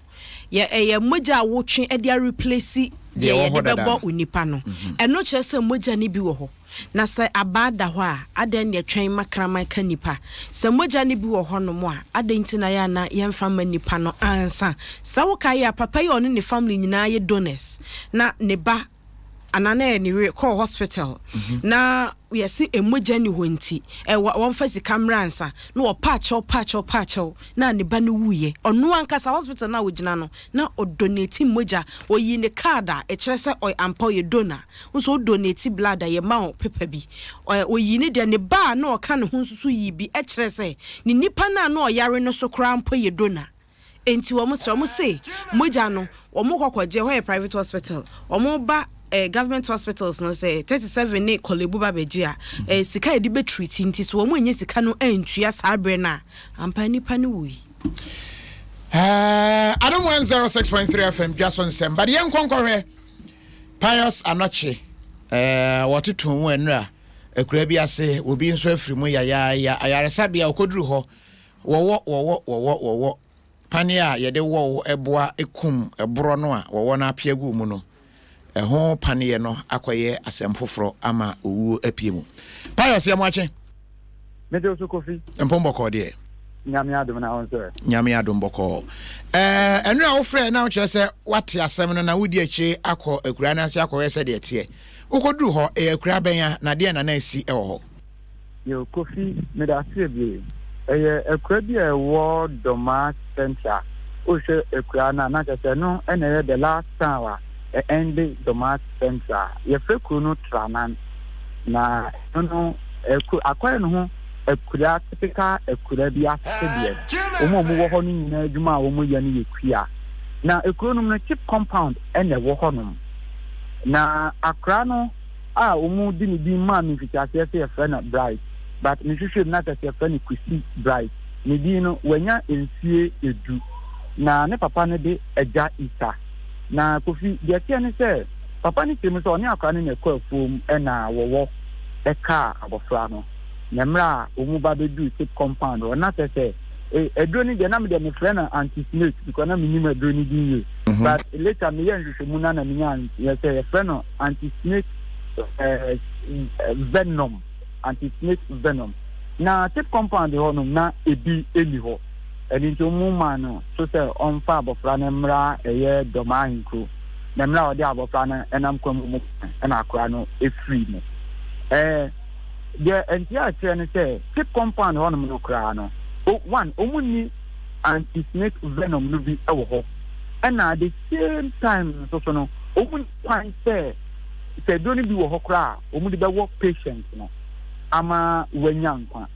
Speaker 9: Yɛ ɛyɛ mogya a wotwe ɛde areplace deɛ yɛde bɛbɔ onipa no. Ɛno kyerɛ sɛ mogya no bi wɔ hɔ, na sɛ abaa da hɔ a, adɛn ne ɛtwɛn ma kraman ka nipa? Sɛ mogya no bi wɔ hɔnom a, adɛn nti na yɛ ana yɛmfa ma nipa no ansa? Sɛ woka yɛ a, papa yi a ɔne ne family nyinaa yɛ donors, na ne ba anaa na yɛ ne yere kɔɔ hospital na yɛsi emogya ni hɔ, nti ɛwɔ wɔmfa sika mmra ansa na wɔpa akyɛw, pa akyɛw, pa akyɛw, na ne ba no wuyɛ. Ɔno ankasa hospital na ogyina no na ɔdonate mogya, oyi ne card a ɛkyerɛ sɛ ɔyɛ ampa ɔyɛ donor nso. Ɔdonate blood a, yɛma wo paper bi. Ɔyɛ oyi ne deɛ, ne ba a na ɔka ne ho nso so yi bi, ɛkyerɛ sɛ ne nipa no a na ɔyare no so koraa mpo yɛ donor. Nti wɔn sɛ wɔn se mogya no wɔn kɔ kɔgye hɔ yɛ private hospital, wɔn ba government hospitals no sɛ 37 ne Korle Bu ba bɛgye a, sika yɛde bɛ treat, nti so wɔn nyɛ sika no ntua saa abere no a, ampa nipa no wuyi.
Speaker 2: Adom 106.3 FM, dwa so nsɛm, but yɛn nkɔnkɔhwɛ Pius Anɔkye. Wɔtoto mu nnura akura bi ase, obi nso afiri mu yayaaya ayaresabea. Ɔkɔduru hɔ, wɔwɔ wɔwɔ wɔwɔ wɔwɔ paneɛ a yɛde wɔw ɛboa ekum ɛborɔ no a wɔwɔ no apia gu mu no, ɛho paneɛ no akɔyɛ asɛm foforɔ ama owuo apue mu. Pius, yɛ mo akye.
Speaker 10: Mede so, Kofi.
Speaker 2: Mpɔn bɔkɔɔ deɛ?
Speaker 10: Nyame adom, na wo nso?
Speaker 2: Nyame adom, bɔkɔɔ. Ɛno a wofrɛ na wokyerɛ sɛ woate asɛm no na wodi akyire akɔ akura no ase akɔhwɛ sɛdeɛ teɛ. Wokɔduru hɔ, ɛyɛ akura bɛn a, na deɛ na asi ɛwɔ hɔ?
Speaker 10: Yo, Kofi, mede ase bebree. Ɛyɛ akura bi a ɛwɔ Dɔmaa Central. Wohwɛ akura no a, na kyerɛ sɛ ɛno ɛna ɛyɛ the last town a ɛnde Dɔmaa Central. Yɛfrɛ kuro no Tranan, na ɛno no ɛku akɔyɛ no ho akura, typical akura bi ase deɛ. Wɔn a wɔwɔ hɔ no nyinaa, adwuma a wɔyɛ no yɛ kua, na ekuro no mu no, CHPS compound ɛna ɛwɔ hɔnom. Na akora no a wɔn di ne din maa mi mfitiaseɛ sɛ yɛfrɛ no Bright, but mehwehwɛ mu na kyerɛ sɛ yɛfrɛ no Kusi Bright. Ne din no, wanya mfie 10, na ne papa no de Agya Isa. Na Kofi, deɛ teɛ ne sɛ papa no kyerɛ mu sɛ ɔne akora no na ɛkɔ afuom, ɛna wɔwɔ ɛkaa abɔfra no, na mmerɛ a wɔn ba bɛduru CHPS compound hɔ, na kyerɛ sɛ aduro no deɛ, na me deɛ mefrɛ no anti snake because na menim aduro no din yie, but later meyɛ nhwehwɛmu na menya yɛ sɛ yɛfrɛ no anti snake venom, anti snake venom. Na CHPS compound hɔ nom na ebi ɛni hɔ, ɛno nti ɔmu maa no so sɛ ɔmfa abɔfra no mmra ɛyɛ Dɔmaa ahenkuro. Na mmerɛ a ɔde abɔfra no ɛnam kwan mu ɛna akora no efiri mu, deɛ nti a kyerɛ no sɛ CHPS compound hɔnom no koraa no, one, ɔmu ni anti snake venom no bi ɛwɔ hɔ, ɛna at the same time nso so no, ɔmu ni kwan sɛ aduro no bi wɔ hɔ koraa a ɔmu de bɛwɔ patient no ama wanya nkwa.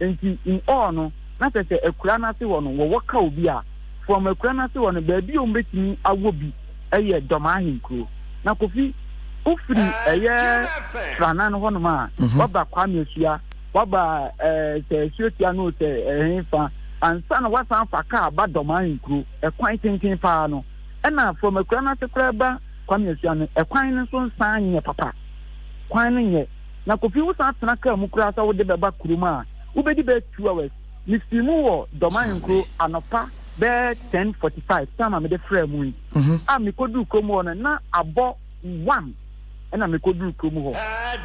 Speaker 10: Nti in all no, na kyerɛ sɛ akura no ase hɔ no, wɔwɔ ka obi a, from akura no ase hɔ no, baabi a wɔn bɛtumi awɔ bi ɛyɛ Dɔm ahenkuro. Na Kofi, wofiri ɛyɛ Tranan hɔnom a, waba Kwame Asua, waba sɛ Asuatia no, sɛ ɛhe fa ansa na wasan fa kaa ba Dɔm ahenkuro, ɛkwan tenten paa no. Ɛna from akura no ase koraa ba. Kwame Asua no, ɛkwan no nso nsan nyɛ papa. Kwan no nyɛ. Na Kofi wosan tena kaa mu koraa sɛ wode bɛba kurom a, wobɛdi bɛyɛ 2 hours. Mefiri mu wɔ Dɔmankuro anɔpa bɛyɛ 10:45 time a mede frɛ mu yi. A mekɔduru kurom hɔ no, na abɔ 1 ɛna mekɔduru kurom hɔ.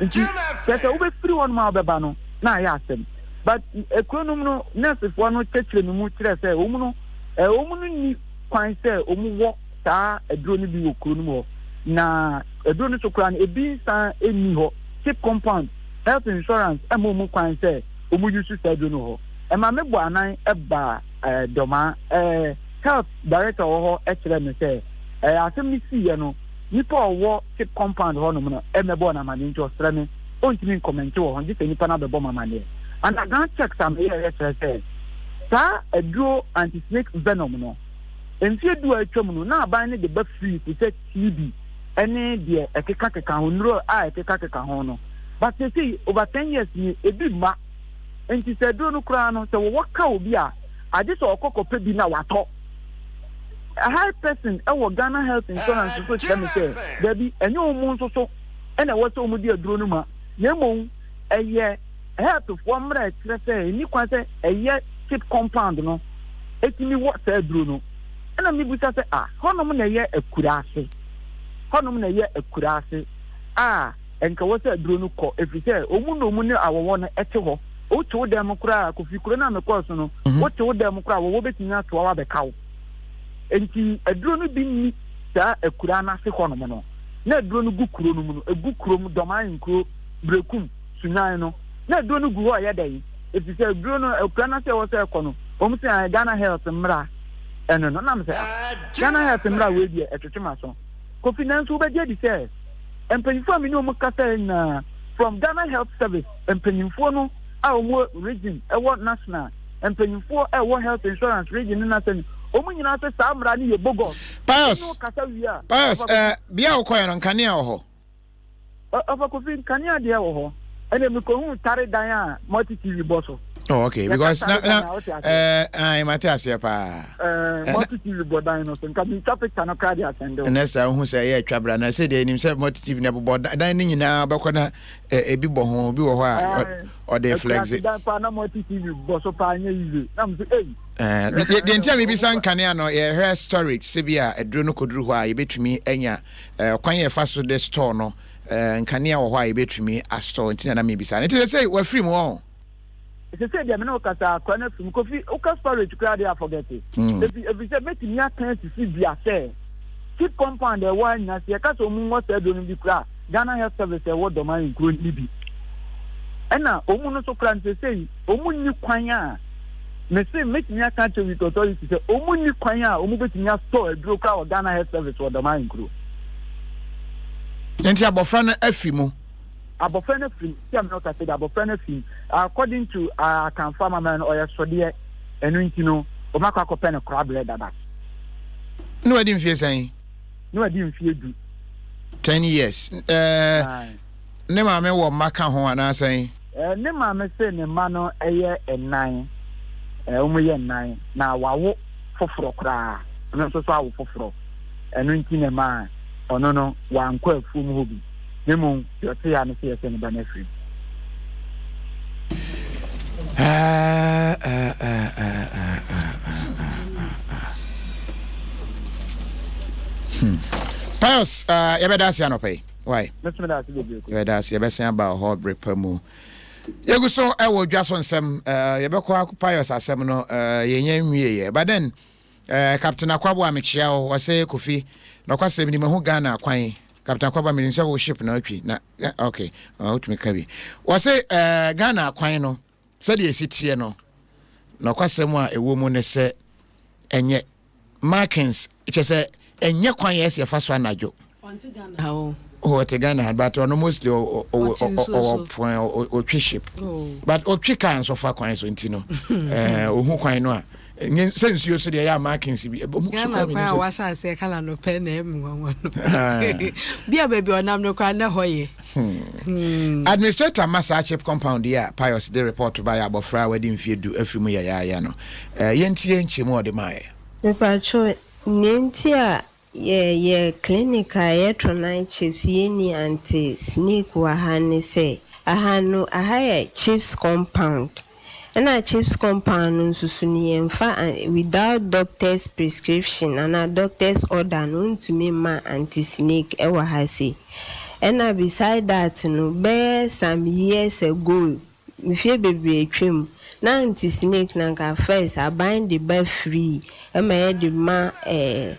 Speaker 10: Nti kyerɛ sɛ wobɛfiri hɔ nom a wobɛba no na ayɛ asɛm. But ekuro no mu no, nursefoɔ no kyerɛkyerɛ me mu kyerɛ sɛ wɔn no, wɔn no nni kwan sɛ wɔn wɔ saa aduro no bi wɔ kuro no mu hɔ. Na aduro no so koraa no, ebi nsan nni hɔ. CHPS compound, health insurance ɛma wɔn kwan sɛ wɔn use saa aduro no wɔ hɔ. Ɛma me bɔ anan ɛba Dɔmaa. Health director wɔ hɔ ɛkyerɛ me sɛ asɛm no siiɛ no, nipa a ɔwɔ CHPS compound hɔnom no ɛmɛbɔ no amaneɛ, nti ɔsrɛ me ɔntumi ncomment wɔ hɔ gye sɛ nipa no abɛbɔ me amaneɛ. Underground checks a meyɛɛ kyerɛ sɛ saa aduro anti-snake venom no, mfeɛ 10 a atwam no, na aban no de ba free te sɛ TB ɛne deɛ ɛkekakeka ho, nnuro a ɛkekakeka ho no. But seesei over 10 years ni, ebi mma. Nti sɛ aduro no koraa no, sɛ wɔwɔ ka obi a, agye sɛ ɔkɔ kɔpɛ bi na watɔ. A high person ɛwɔ Ghana Health Insurance nso kyerɛ me sɛ dabi, ɛnyɛ wɔn nso so ɛna ɛwɔ sɛ wɔn di aduro no ma, na mmom ɛyɛ healthfoɔ mmerɛ kyerɛ sɛ ɛni kwan sɛ ɛyɛ CHPS compound no ɛtumi wɔ saa aduro no. Ɛna mebusa sɛ, ah, hɔnom na ɛyɛ akuraase, hɔnom na ɛyɛ akuraase a nka wɔ sɛ aduro no kɔ, ɛfiri sɛ ɔmu na ɔmu ne awɔwɔ no ɛte hɔ. Wote wo dan mu koraa, Kofi, kuro no a mekɔɔ so no, wote wo dan mu koraa, wɔwɔ bɛtumi atoa wo abɛka wo. Nti aduro no bi nni saa akuraa no ase hɔnom no, na aduro no gu kuro no mu no, ɛgu kurom Dɔman nkuro, Berekum, Sunyan no, na aduro no gu hɔ. Ɛyɛ dɛn? Ɛfiri sɛ aduro no akura no ase ɛwɔ sɛ ɛkɔ no, wɔn sɛ Ghana Health mmra ɛno no nam sɛ, ah, Ghana Health mmra wei deɛ ɛtwetwe ma so, Kofi. Nanso wobɛgye adi sɛ mpanyinfoɔ a me ne wɔn kasa nyinaa from Ghana Health Service mpanyinfoɔ no a wɔn region ɛwɔ, national mpanyinfoɔ ɛwɔ health insurance region ne n'asɛm, wɔn nyinaa sɛ saa mmara no yɛ bogus.
Speaker 2: Pius, Pius, bia wokɔɛ no, nkanea wɔ hɔ?
Speaker 10: Ɔfa Kofi, nkanea deɛ wɔ hɔ. Ɛna mekɔhu tare dan a multi TV bɔ so.
Speaker 2: Oh, okay, because na mate aseɛ paa.
Speaker 10: Multi TV bɔ dan no so, nka metwa picture no koraa de asɛnde wo.
Speaker 2: Ɛnɛ saa wohu sɛ ɛyɛ atwa bra na sɛ deɛ ɛnim sɛ multi TV no ɛbobɔ dan no nyinaa bɛkɔ na ebi bɔ ho, bi wɔ hɔ a ɔde flexi.
Speaker 10: Dan paa na multi TV bɔ so paa, nyɛ easy na mo so ei.
Speaker 2: Deɛ nti a mebisa nkanea no, yɛhwɛ storage sɛ bi a aduro no kɔduru hɔ a, yɛbɛtumi anya kwan yɛfa so de store no. Nkanea wɔ hɔ a yɛbɛtumi astore, nti na na mebisa no. Nti sɛ wafiri mu ɔ
Speaker 10: Sɛ deɛ mene wo kasa, akora no afiri mu, Kofi. Woka storage koraa deɛ, aforget. Ɛfiri sɛ mɛtumi aka asisi dua sɛ CHPS compound ɛwɔ ha nyina, sɛ yɛka sɛ ɔmu nwɔ saa aduro no bi koraa, Ghana Health Service ɛwɔ Dɔman nkuro no bi, ɛna ɔmu no so koraa no, sɛsei ɔmu nni kwan a mese mɛtumi aka akyerɛ with authority sɛ ɔmu nni kwan a ɔmu bɛtumi astore aduro koraa wɔ Ghana Health Service wɔ Dɔman nkuro.
Speaker 2: Nti abɔfra no afi mu?
Speaker 10: Abɔfra no afiri mu. Sɛ mene ɔkasa de, abɔfra no afiri mu. According to Akanfo amammerɛ no, ɔyɛ sodeɛ, ɛno nti no wɔn akɔ akɔpɛ no koraberɛ dada.
Speaker 2: Ne wadi mfie sɛn?
Speaker 10: Ne wadi mfie 10.
Speaker 2: 10 years. Ne maame wɔ mma ka ho anaasɛn?
Speaker 10: Ne maame sɛ ne mma no yɛ nnan. Wɔn yɛ nnan na wawo foforɔ koraa, ɔno nso so awo foforɔ. Ɛno nti na ma ɔno no wankɔ afuom hɔ bi, na mmom deɛ ɔte ya no sɛ yɛsɛ ne ba no afiri mu.
Speaker 2: Ah, ah, ah, ah, ah, ah, ah, ah. Pius, yɛbɛda ase anɔpa yi. Why? Yɛbɛda ase, yɛbɛsen aba wɔ hɔ bere pa mu. Yɛgu so ɛwɔ dwa so nsɛm, yɛbɛkɔ Pius asɛm no, yɛnyɛ nwieɛ. But then, Captain Akwabo a mekyia wo, wɔsɛ Kofi, na ɔkwasɛm ni mahu Ghana kwan. Captain Akwabo, menim sɛ wo ship na atwi na okay, wotumi ka bi. Wɔsɛ Ghana kwan no, sɛdeɛ ɛsi teɛ no, na ɔkwasɛm a ɛwɔ mu ne sɛ ɛnyɛ markings, kyɛ sɛ ɛnyɛ kwan yɛ ɛsɛ yɛfa so anadwo.
Speaker 9: Ɔnte Ghana ha o.
Speaker 2: Oh, ɔte Ghana ha, but ɔno mostly ɔwɔ pɔn ɔtwe ship. But ɔtwe car nso fa kwan so, nti no ohu kwan no a nye sɛ nsuo so deɛ ɛyɛ a markings bi.
Speaker 9: Ghana kwan a wahyɛ aseɛ kala no pɛ na ɛmu nwanwa no bi a baabi ɔnam no koraa na hɔ yɛ.
Speaker 2: Administrator ma saa CHPS compound yi a Pius de report ba yɛ abɔfra a wadi mfeɛ 10 afiri mu yɛyɛayɛ no, yɛntie nkyɛmu a ɔde maayɛ.
Speaker 11: Mepatwo, nea nti a. Yɛ yɛ clinic a yɛtɔ night chips yɛnni anti snake wɔ ha ne sɛ aha no aha yɛ chips compound ɛna chips compound no nso so no yɛnfa without doctor's prescription anaa doctor's order no wontumi mma anti snake ɛwɔ ha sei ɛna beside that no bɛyɛ some years ago mfeɛ bebree atwam na anti snake no anka first aban de ba free ɛma yɛde ma ɛɛ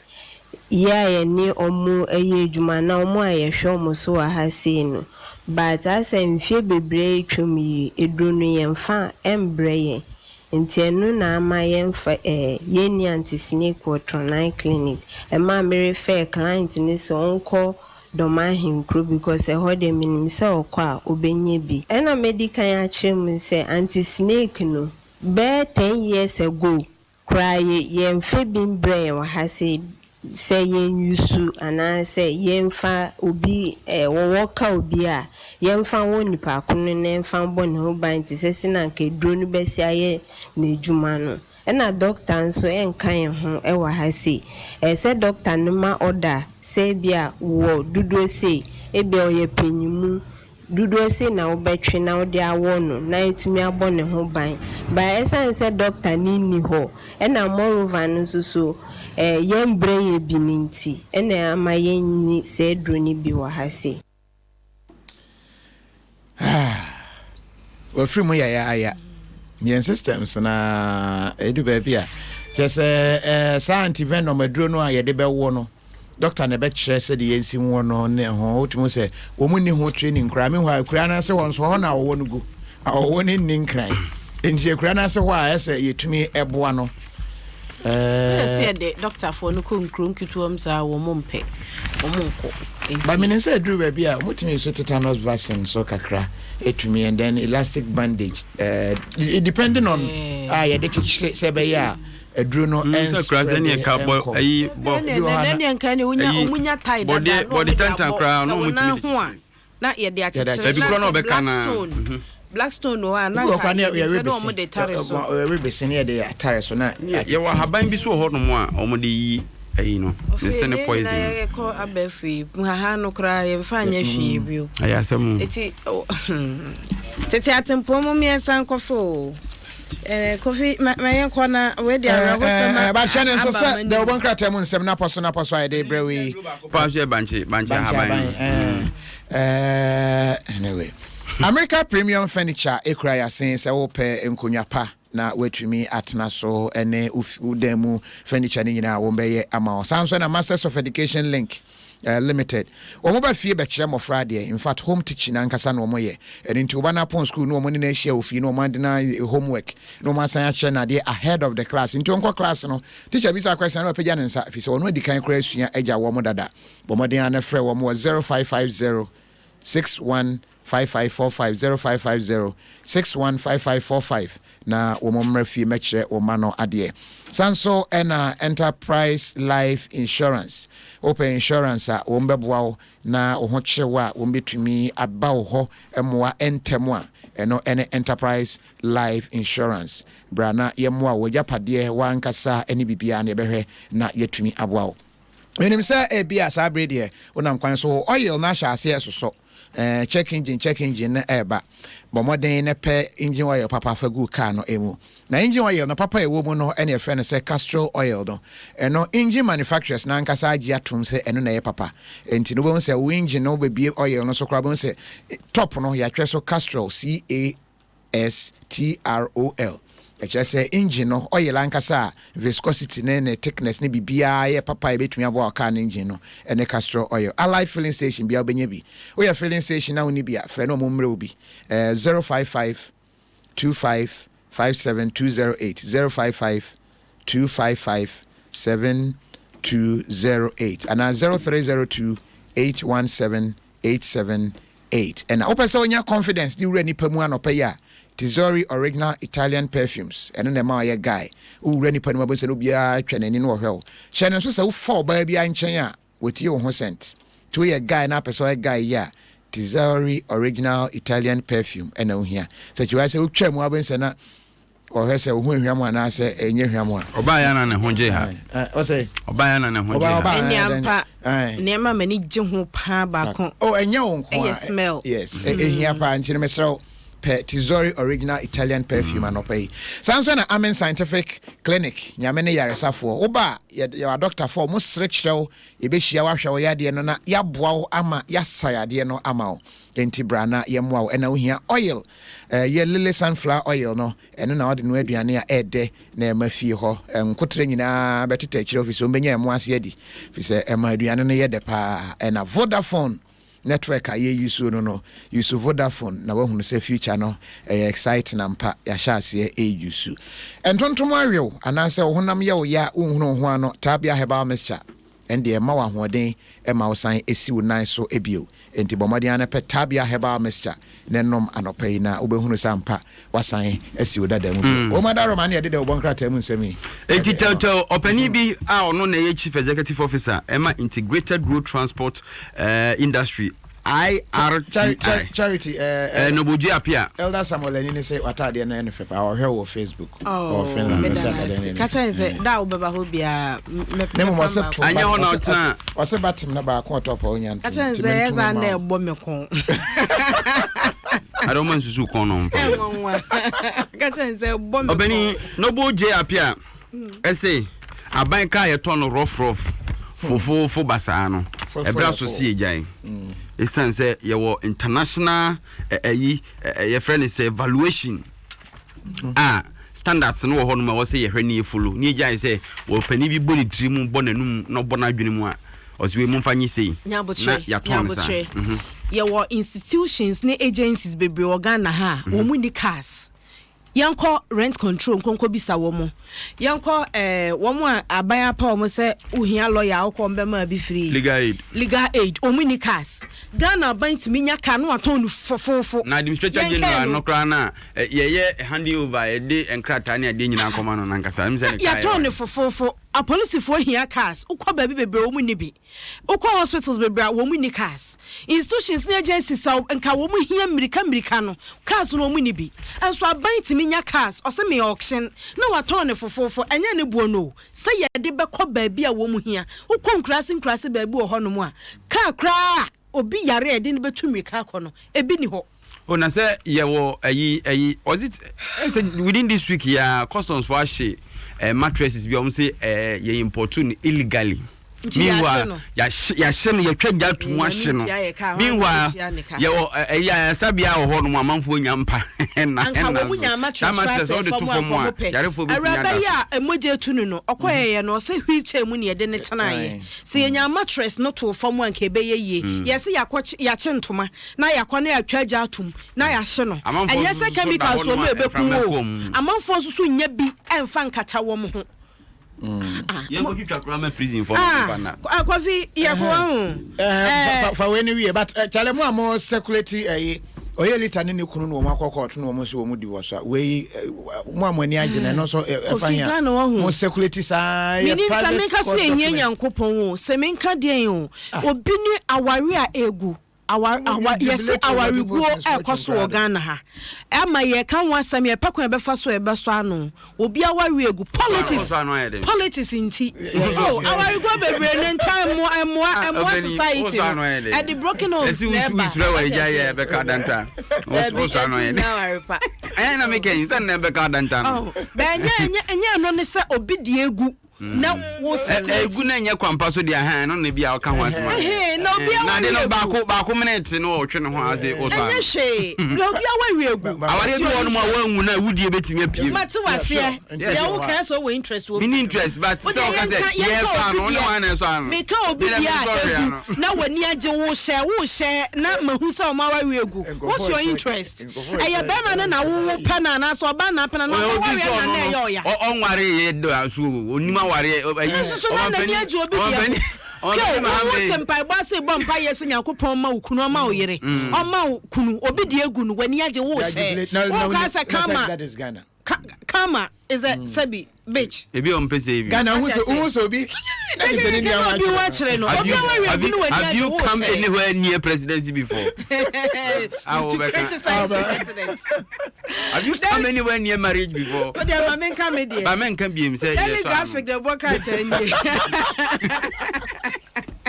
Speaker 11: yɛ a yɛne ɔmo yɛ adwuma anaa ɔmo a yɛhwɛ ɔmo so wɔ ha sei no but asɛ mfeɛ bebree atwam yi eduro no yɛmfa mbrɛ yɛn nti ɛno na ama yɛmfa ɛɛ yɛnni anti snake wɔ Tronai clinic. Ɛma me refer client ne sɛ ɔnkɔ Dɔm Ahenkuro because ɛhɔ deɛ menim sɛ ɔkɔ a ɔbɛnya bi. Ɛna medi kan akyerɛ mu sɛ anti snake no bɛyɛ 10 years ago koraa yɛ yɛmfa bi mbrɛ yɛn wɔ ha sei sɛ yɛn use anaasɛ yɛmfa obi ɛɛ wɔwɔ ka obi a yɛmfa wɔ nipa ko no na yɛmfa bɔ ne ho ban te sɛ sɛ anka eduro no bɛsi ayɛ n'adwuma no. Ɛna doctor nso ɛnka yɛn ho ɛwɔ ha sei. Ɛyɛ sɛ doctor no ma order sɛ ebia wɔ dodoɔ sei, ebia ɔyɛ panyimu dodoɔ sei na wobɛtwe na wode awɔ no na etumi abɔ ne ho ban. But ɛsiane sɛ doctor no nni hɔ ɛna moreover no nso so ɛɛ yɛmbrɛ yɛ bi ne nti ɛna ama yɛnni saa aduro no bi wɔ ha sei.
Speaker 2: Wafiri mu yayaaya. Yɛn systems na ɛdu baabi a kyerɛ sɛ saa antivenom aduro no a yɛde bɛwɔ no, doctor na ɛbɛkyerɛ sɛdeɛ yɛnsi wɔ no ne ho. Wotumi sɛ wɔn mu nni ho training koraa. Meanwhile, akura no ase hɔ nso hɔ na awɔwɔ no gu, awɔwɔ no nni Nkran, nti akura no ase hɔ a ɛsɛ yɛtumi ɛboa no.
Speaker 9: Sɛ yɛde dɔktafoɔ no kɔ nkuro nketewa mu saa, wɔn mo mpɛ, wɔn mo nkɔ.
Speaker 2: But menim sɛ ɛduru baabi a wɔtumi so tetanus vaccine so kakra ɛtumi, and then elastic bandage, depending on a yɛde kyekyere sɛ ɛbɛyɛ a aduro no
Speaker 1: sɛ kura sɛ ɛneɛ ka bɔ
Speaker 2: ɛnkɔ.
Speaker 1: Ayi bɔ
Speaker 9: ɛnɛ ɛnɛ nka ne wonya
Speaker 1: Ɛyi,
Speaker 9: ɔmo nya tie dada na
Speaker 1: bɔdeɛ
Speaker 9: ɔmo de
Speaker 1: tantan
Speaker 9: abɔ
Speaker 1: koraa
Speaker 9: sɛ
Speaker 1: na ɔmo
Speaker 9: wɔn nan
Speaker 1: tumi de
Speaker 9: ho a na yɛde akyekyere.
Speaker 1: Baabi
Speaker 9: Na
Speaker 1: korɔ na
Speaker 9: sɛ
Speaker 1: ɔbɛka
Speaker 9: black
Speaker 1: na
Speaker 9: stone black stone wɔ hɔ a na
Speaker 2: Obi wɔ
Speaker 9: nka
Speaker 2: kora ne
Speaker 9: yɛde
Speaker 2: yɛwe
Speaker 9: sɛ na ɔmo de tare so.
Speaker 2: Yɛwe bese ne yɛde atare so na
Speaker 1: Yɛwɔ ahaban bi so wɔ hɔnom a ɔmo de yi ayi no ne sɛ ne poison no.
Speaker 9: Yɛkɔ abɛɛfo yi nhahan no koraa yɛmfa nyɛ hwee bio.
Speaker 1: Ɛyɛ asɛm o.
Speaker 9: Eti tete atempɔn mu mmiɛnsa nkɔfo o. Kofi ma ma yɛnkɔ na wei de awerɛhosɛm
Speaker 2: Ba hyɛ ne nso
Speaker 9: aba
Speaker 2: sɛ
Speaker 9: m'anim.
Speaker 2: deɛ wɔbɔ nkrataa mu nsɛm napɔ so a yɛde brɛ wei.
Speaker 1: Paa so yɛ bankye
Speaker 2: bankye
Speaker 1: ahaban
Speaker 2: aban
Speaker 1: no.
Speaker 2: Anyway, America Premium Furniture ekura yasen sɛ wopɛ nkonnwa pa na watumi atena so ne wo dan mu furniture no nyinaa, wɔn bɛyɛ ama wo. Saa nso na Masters of Education Link Limited, wɔn ba fie bɛkyerɛ mmɔfra adeɛ. In fact, home teaching ankasa na wɔn yɛ. Ɛno nti wɔba no apɔn school na wɔn ne no ahyia wɔ fie na wɔn ade na homework na wɔn asan akyerɛ no adeɛ ahead of the class. Nti wɔnkɔ class no, teacher bisa question na wɔapagya ne nsa fi sɛ wɔn adi kan koraa asua agya wɔn dada. Bɔ mmɔden a na frɛ wɔn wɔ 0550 615545, 0550 615545 na wɔn mmerɛ fie mɛkyerɛ wɔn ma no adeɛ. San so ɛna Enterprise Life Insurance, wopɛ insurance a wɔn bɛboa wo na wo ho kyerɛ wo a wɔn bɛtumi aba wo hɔ mmoa ntɛm a, ɛno ɛne Enterprise Life Insurance. Bra na yɛmmoa wo agyapadeɛ wankasa ne biribiara na yɛbɛhwɛ na yɛtumi aboa wo. Menim sɛ ebi a saa bere deɛ wonam kwan so, oil no ahyɛ aseɛ sosɔ, check engine, check engine no ɛɛba. Bɔ mmɔden na pɛ engine oil papa fa gu car no emu. Na engine oil no papa a ɛwɔ mu no ɛne ɛfrɛ no sɛ Castrol oil no. Ɛno engine manufacturers n'ankasa agye atom sɛ ɛno na ɛyɛ papa. Nti no wobɛhu sɛ wo engine no wobɛbie oil no so koraa, wobɛhu sɛ top no yɛatwerɛ so Castrol, Castrol. Ɛkyerɛ sɛ engine no oil ankasa a viscosity ne thickness ne biribiara yɛ papa a ɛbɛtumi aboa car no engine no ɛne Castrol oil. Allied Filling Station bia wobɛnya bi. Woyɛ filling station na wonni bi a, frɛ no ɔmo mmerɛ wo bi, 055 25 57 208, 055 255 7208 anaa 0302 817 878. Ɛna wopɛ sɛ wonya confidence de wura nipa mu anɔpɛ yi a, Tesori Original Italian Perfumes, ɛno na ɛma ɔyɛ guy. Wowura nipa no mu abɛsɛ no, obiara twa n'ani no wɔhwɛ wo. Hyɛ no nso sɛ wofa ɔbaa bi nkyɛn a wɔtie wo ho scent. Nti woyɛ guy na apɛ sɛ ɔyɛ guy yi a, Tesori Original Italian Perfume ɛna wohia sɛ kyiwa sɛ wotwa mu abɛsɛ na Ɔhwɛ sɛ wo ho ehwam anaasɛ ɛnyɛ hwam a.
Speaker 1: Ɔbaa ya na ne ho gye ha.
Speaker 2: Ɔsɛ.
Speaker 1: Ɔbaa ya na ne ho gye ha.
Speaker 9: Ɛne ampa nneɛma a m'ani gye ho paa baako.
Speaker 2: Oh, ɛnyɛ wo nko a.
Speaker 9: Ɛyɛ smell.
Speaker 2: Yes, ehia paa nti no mesrɛ wo pɛ Tesori original Italian perfume anɔpa yi. Saa nso na Amen Scientific Clinic, Nyame ne yaresafoɔ. Woba a, yɛwɔ adɔktafoɔ a wɔsere kyerɛ wo, yɛbɛhyia wo ahwɛ wo yadeɛ no na yɛaboa wo ama yɛasa yadeɛ no ama wo. Enti bra na yɛmmoa wo. Ɛna wohia oil Ɛyɛ lily sunflower oil no, ɛno na wɔde noa aduane a ɛyɛ dɛ na ɛma fie hɔ nkoterɛ nyinaa bɛtetɛ akyire hɔ fisɛ wɔbɛnya ɛmo ase adi fisɛ ɛma aduane no yɛ dɛ paa. Ɛna Vodafone network a yɛ use no no, use Vodafone na woahunu sɛ future no ɛyɛ exciting ampa, yɛahyɛ aseɛ ɛreuse. Ntontom awe wo anaasɛ wo honam yɛ wo ya a wonhunu wo ho ano, Tabia Herbal Mixture. Ɛnde ɛma wo ahoɔden ma wosan si wo nan so bio. Enti bɔ mmɔden ara na pɛ Tabia Herbal Mixture na nom anɔpa yi na wobɛhunu sɛ ampa woasan asi wo dada mu bio. Oma Daroma ne ɛde dawubɔ nkrataa mu nsɛm yi
Speaker 1: Enti
Speaker 2: de ma.
Speaker 1: tɛwtɛw ɔpanin bi a ɔno na ɛyɛ Chief Executive Officer ɛma Integrated Road Transport Industry, IRTI,
Speaker 2: Charity eh,
Speaker 1: eh, Nobogye Appiah.
Speaker 2: Elder Samuel ani ne sɛ w'ataadeɛ no ɛne fɛ paa ɔhwɛ wɔ Facebook
Speaker 9: oh,
Speaker 2: ɔwɔ Finland
Speaker 9: meda
Speaker 2: ɔsɛ
Speaker 9: no
Speaker 2: ataadeɛ no
Speaker 9: ase
Speaker 2: ɛne
Speaker 9: ka kyerɛ ne
Speaker 2: fɛ
Speaker 9: sɛ da a wobɛba hɔ biara
Speaker 2: ne mmom ɔsɛ to
Speaker 1: Anyɛ hɔ na ɔtena.
Speaker 2: ɔsɛ batem na baako ɔtɔ pa ɔnya
Speaker 9: ka
Speaker 2: ntom
Speaker 9: kyerɛ ne
Speaker 2: nti
Speaker 9: sɛ ɛyɛ
Speaker 2: mentom
Speaker 9: saa
Speaker 2: ma
Speaker 9: na
Speaker 2: wo
Speaker 9: ɛbɔ me kɔn
Speaker 1: Ada ɔma nsusu kɔn no mpa.
Speaker 9: ɛnwanwa ka kyerɛ ne sɛ ɛbɔ me kɔn
Speaker 1: Ɔbɛni Noble J Appiah ɛse aban kaa yɛtɔ no rough rough fofoofo basaa no ɛberɛ so si agyae ɛsiane sɛ yɛwɔ international ɛyi yɛfrɛ no sɛ valuation a standards no wɔ hɔ nom a ɛwɔ sɛ yɛhwɛ ne yɛfolo ne yɛgyae sɛ wɔpanin bi bɔ ne tiri mu bɔ n'anum na ɔbɔ n'adwene mu a ɔsɛ wei momfa nye sei na yɛatɔn no saa
Speaker 9: yɛwɔ institutions ne agencies bebree wɔ Ghana ha a wɔn mu ni cars Yɛnkɔ rent control nkonko bisa wɔn. Yɛnkɔ eh, wɔn a aban apa wɔn sɛ wohia lawyer a wokɔ wɔn bɛma bi free.
Speaker 1: Legal aid.
Speaker 9: Legal aid. Wɔn nni cars. Ghana aban tumi nya car na watɔn no fofoofo.
Speaker 1: Na administrator
Speaker 9: Yɛnkae
Speaker 1: general
Speaker 9: no.
Speaker 1: no koraa no a yɛyɛ handing over a yɛde nkrataa ne adeɛ nyinaa kɔma no no ankasa. Ɛm sɛ ne car yɛ
Speaker 9: Yɛtɔn no
Speaker 1: one.
Speaker 9: fofoofo. Apolisifoɔ hia cars. Wokɔ baabi bebree a wɔn nni bi. Wokɔ hospitals bebree a wɔn nni cars. Institutions ne agencies a nka wɔn hia mmirika mmirika no, cars no wɔn nni bi. Nso aban tumi nya cars, ɔse me auction na watɔn no fofoofo, ɛnyɛ ne boɔ no o, sɛ yɛde bɛkɔ baabi a wɔn hia. Wokɔ nkuraase nkuraase baabi wɔ hɔnom a, car koraa a obi yare a yɛde no bɛtu mmirika akɔ no, ebi nni hɔ.
Speaker 1: Oh na sɛ yɛ wɔ ɛyi ɛyi was it ɛn sɛ within this week ya customs fo ahye eh, mattresses bi a wɔn sɛ eh, yɛ import no illegally.
Speaker 9: Nti yɛahye
Speaker 1: Meanwhile
Speaker 9: no.
Speaker 1: yɛahye yɛahye no yɛtwa gya to mu ahye no.
Speaker 9: Nyame ntua yɛ ka, hwan na
Speaker 1: Meanwhile
Speaker 9: ɔbɛtua ne ka?
Speaker 1: yɛwɔ ɛyi ayasabea wɔ hɔ nom amanfoɔ nya mpa ɛna
Speaker 9: Anka
Speaker 1: ɛna
Speaker 9: wɔn
Speaker 1: so.
Speaker 9: nya
Speaker 1: Saa
Speaker 9: mattress koraa
Speaker 1: mattress
Speaker 9: sɛ
Speaker 1: wɔde
Speaker 9: fam
Speaker 1: to
Speaker 9: a
Speaker 1: fam
Speaker 9: anka
Speaker 1: a
Speaker 9: wɔpɛ.
Speaker 1: yarefoɔ bɛtumi
Speaker 9: Awuraba
Speaker 1: ada
Speaker 9: yi
Speaker 1: so.
Speaker 9: a mogya etu no no, ɔkɔeɛ no ɔsɛ wheelchair mu na yɛde no tenaeɛ. Sɛ yɛnya mattress no too fam a anka ɛbɛyɛ yie. Yɛse yɛakɔ yɛakye ntoma na yɛakɔ na yɛatwa agya atom na yɛahye no.
Speaker 1: Amanfoɔ
Speaker 9: Ɛnyɛ
Speaker 1: nso
Speaker 9: sɛ
Speaker 1: so da
Speaker 9: chemicals
Speaker 1: hɔ
Speaker 9: wɔ
Speaker 1: nom
Speaker 9: mu
Speaker 1: a
Speaker 9: a ɛbɛku
Speaker 1: mframa
Speaker 9: wo o.
Speaker 1: kɔ mu.
Speaker 9: Amanfoɔ nso so nnya bi mfa nkata wɔn ho. Ah,
Speaker 1: Yɛn
Speaker 9: mo-
Speaker 1: kɔ twitwa koraa ma prison fɔ no
Speaker 9: ah,
Speaker 1: nfa na.
Speaker 9: ah, Kofi yɛkɔ ho.
Speaker 2: Eh, fa wei no wie but eh, kyale mo a mo circulate ɛyi ɔyɛ lita ne ne kunu na wɔn akɔ kɔɔto na wɔn nso wɔn divorce a wei eh, mo a mo ani agye na ɛno nso eh, ɛfa
Speaker 9: Kofi
Speaker 2: hia
Speaker 9: Ghana wahu.
Speaker 2: mo circulate saa yɛ
Speaker 9: Menim sɛ
Speaker 2: private
Speaker 9: menka
Speaker 2: court
Speaker 9: sɛ ɛhia
Speaker 2: document.
Speaker 9: Nyankopɔn o, sɛ menka deɛn o, obi ne aware a ɛgu, awar
Speaker 2: Mo
Speaker 9: awa yɛse
Speaker 2: jubilate over
Speaker 9: awareguo
Speaker 2: people's
Speaker 9: ɛrekɔ
Speaker 2: misfortune
Speaker 9: so wɔ
Speaker 2: koraa de.
Speaker 9: Ghana ha, ama yɛka ho asɛm, yɛpɛ kwan a yɛbɛfa so a yɛbɛsɔ ano, obi aware agu, politics,
Speaker 1: Wosɔ ano ayɛ dɛn?
Speaker 9: politics nti, oh, awareguo bebree no ntaa mmoa, ɛmmoa,
Speaker 1: Ah,
Speaker 9: ɛmmoa
Speaker 1: ɔbɛni,
Speaker 9: society
Speaker 1: wosɔ ano
Speaker 9: no,
Speaker 1: ayɛ dɛn?
Speaker 9: ɛde broken homes
Speaker 1: Ɛsi
Speaker 9: na
Speaker 1: wusu
Speaker 9: ɛba,
Speaker 1: wusu wɔ
Speaker 9: wate
Speaker 1: agya yɛ
Speaker 9: aseɛ?
Speaker 1: ɛbɛka adanta.
Speaker 9: Dabi,
Speaker 1: Wosɔ ano
Speaker 9: ɛsi
Speaker 1: ayɛ
Speaker 9: nyɛ
Speaker 1: dɛn?
Speaker 9: aware pa.
Speaker 1: Ɛyɛ na meka yi, sɛ na ɛbɛka adanta no.
Speaker 9: Oh, bɛ ɛnyɛ, ɛnyɛ, ɛnyɛ ɛno ne sɛ obi deɛ egu, na wo
Speaker 1: sɛ egu na nyɛ kwampa so deɛ hɛn no na bi a ɔka ho asɛm
Speaker 9: a na obi awa
Speaker 1: na ade no baako baako minute no ɔtwe ne ho ase wɔ so
Speaker 9: ɛnyɛ hwee na obi awa wie egu
Speaker 1: awadeɛ bi wɔ no mu a wɔanwu na awudie bɛtumi apue
Speaker 9: mate waseɛ deɛ wo kan sɛ ɔwɔ interest wɔ
Speaker 1: mini interest but sɛ ɔka sɛ yɛ sɔ ano ne wɔn na ɛsɔ ano
Speaker 9: meka obi bi a egu na w'ani agye wo hyɛ wo hyɛ na mahu sɛ ɔmo awa wie egu what's your interest Ɛyɛ bɛrima no na wo pɛ no anaasɛ ɔbaa na apɛ no anaa ɔmo awareɛ na na ɛyɛ ɔya.
Speaker 1: Ɔnware yɛ do aso onim awareɛ ɛyi.
Speaker 9: Nso so na n'ani agye obi deɛ ho. Hwɛ o, wo te mpaebɔ ase bɔ mpaeɛ sɛ Nyankopɔn mma wo kunu, ɔmma wo yere, ɔmma wo kunu, obi deɛ egu no, w'ani agye wo hyɛ. Wo ka sɛ karma, karma is a sɛbi. Bitch.
Speaker 1: Ebi a ɔmpɛ sɛ ebi.
Speaker 2: Ghana wohu sɛ wohu sɛ obi na kyerɛ sɛ ne nua
Speaker 9: Obi ho akyerɛ no. Obi a wawe
Speaker 1: Have
Speaker 9: agu
Speaker 1: you,
Speaker 9: no w'ani
Speaker 1: have
Speaker 9: agye
Speaker 1: you
Speaker 9: wo
Speaker 1: come
Speaker 9: sɛ.
Speaker 1: anywhere near presidency before? Ah,
Speaker 9: To
Speaker 1: Rebecca.
Speaker 9: criticize the president.
Speaker 1: Have you come anywhere near marriage before?
Speaker 9: O deɛ ma menka me deɛ.
Speaker 1: Ba menka biem sɛ
Speaker 9: Daily
Speaker 1: yɛ sɔ ano.
Speaker 9: graphic de bɔ krataa nie.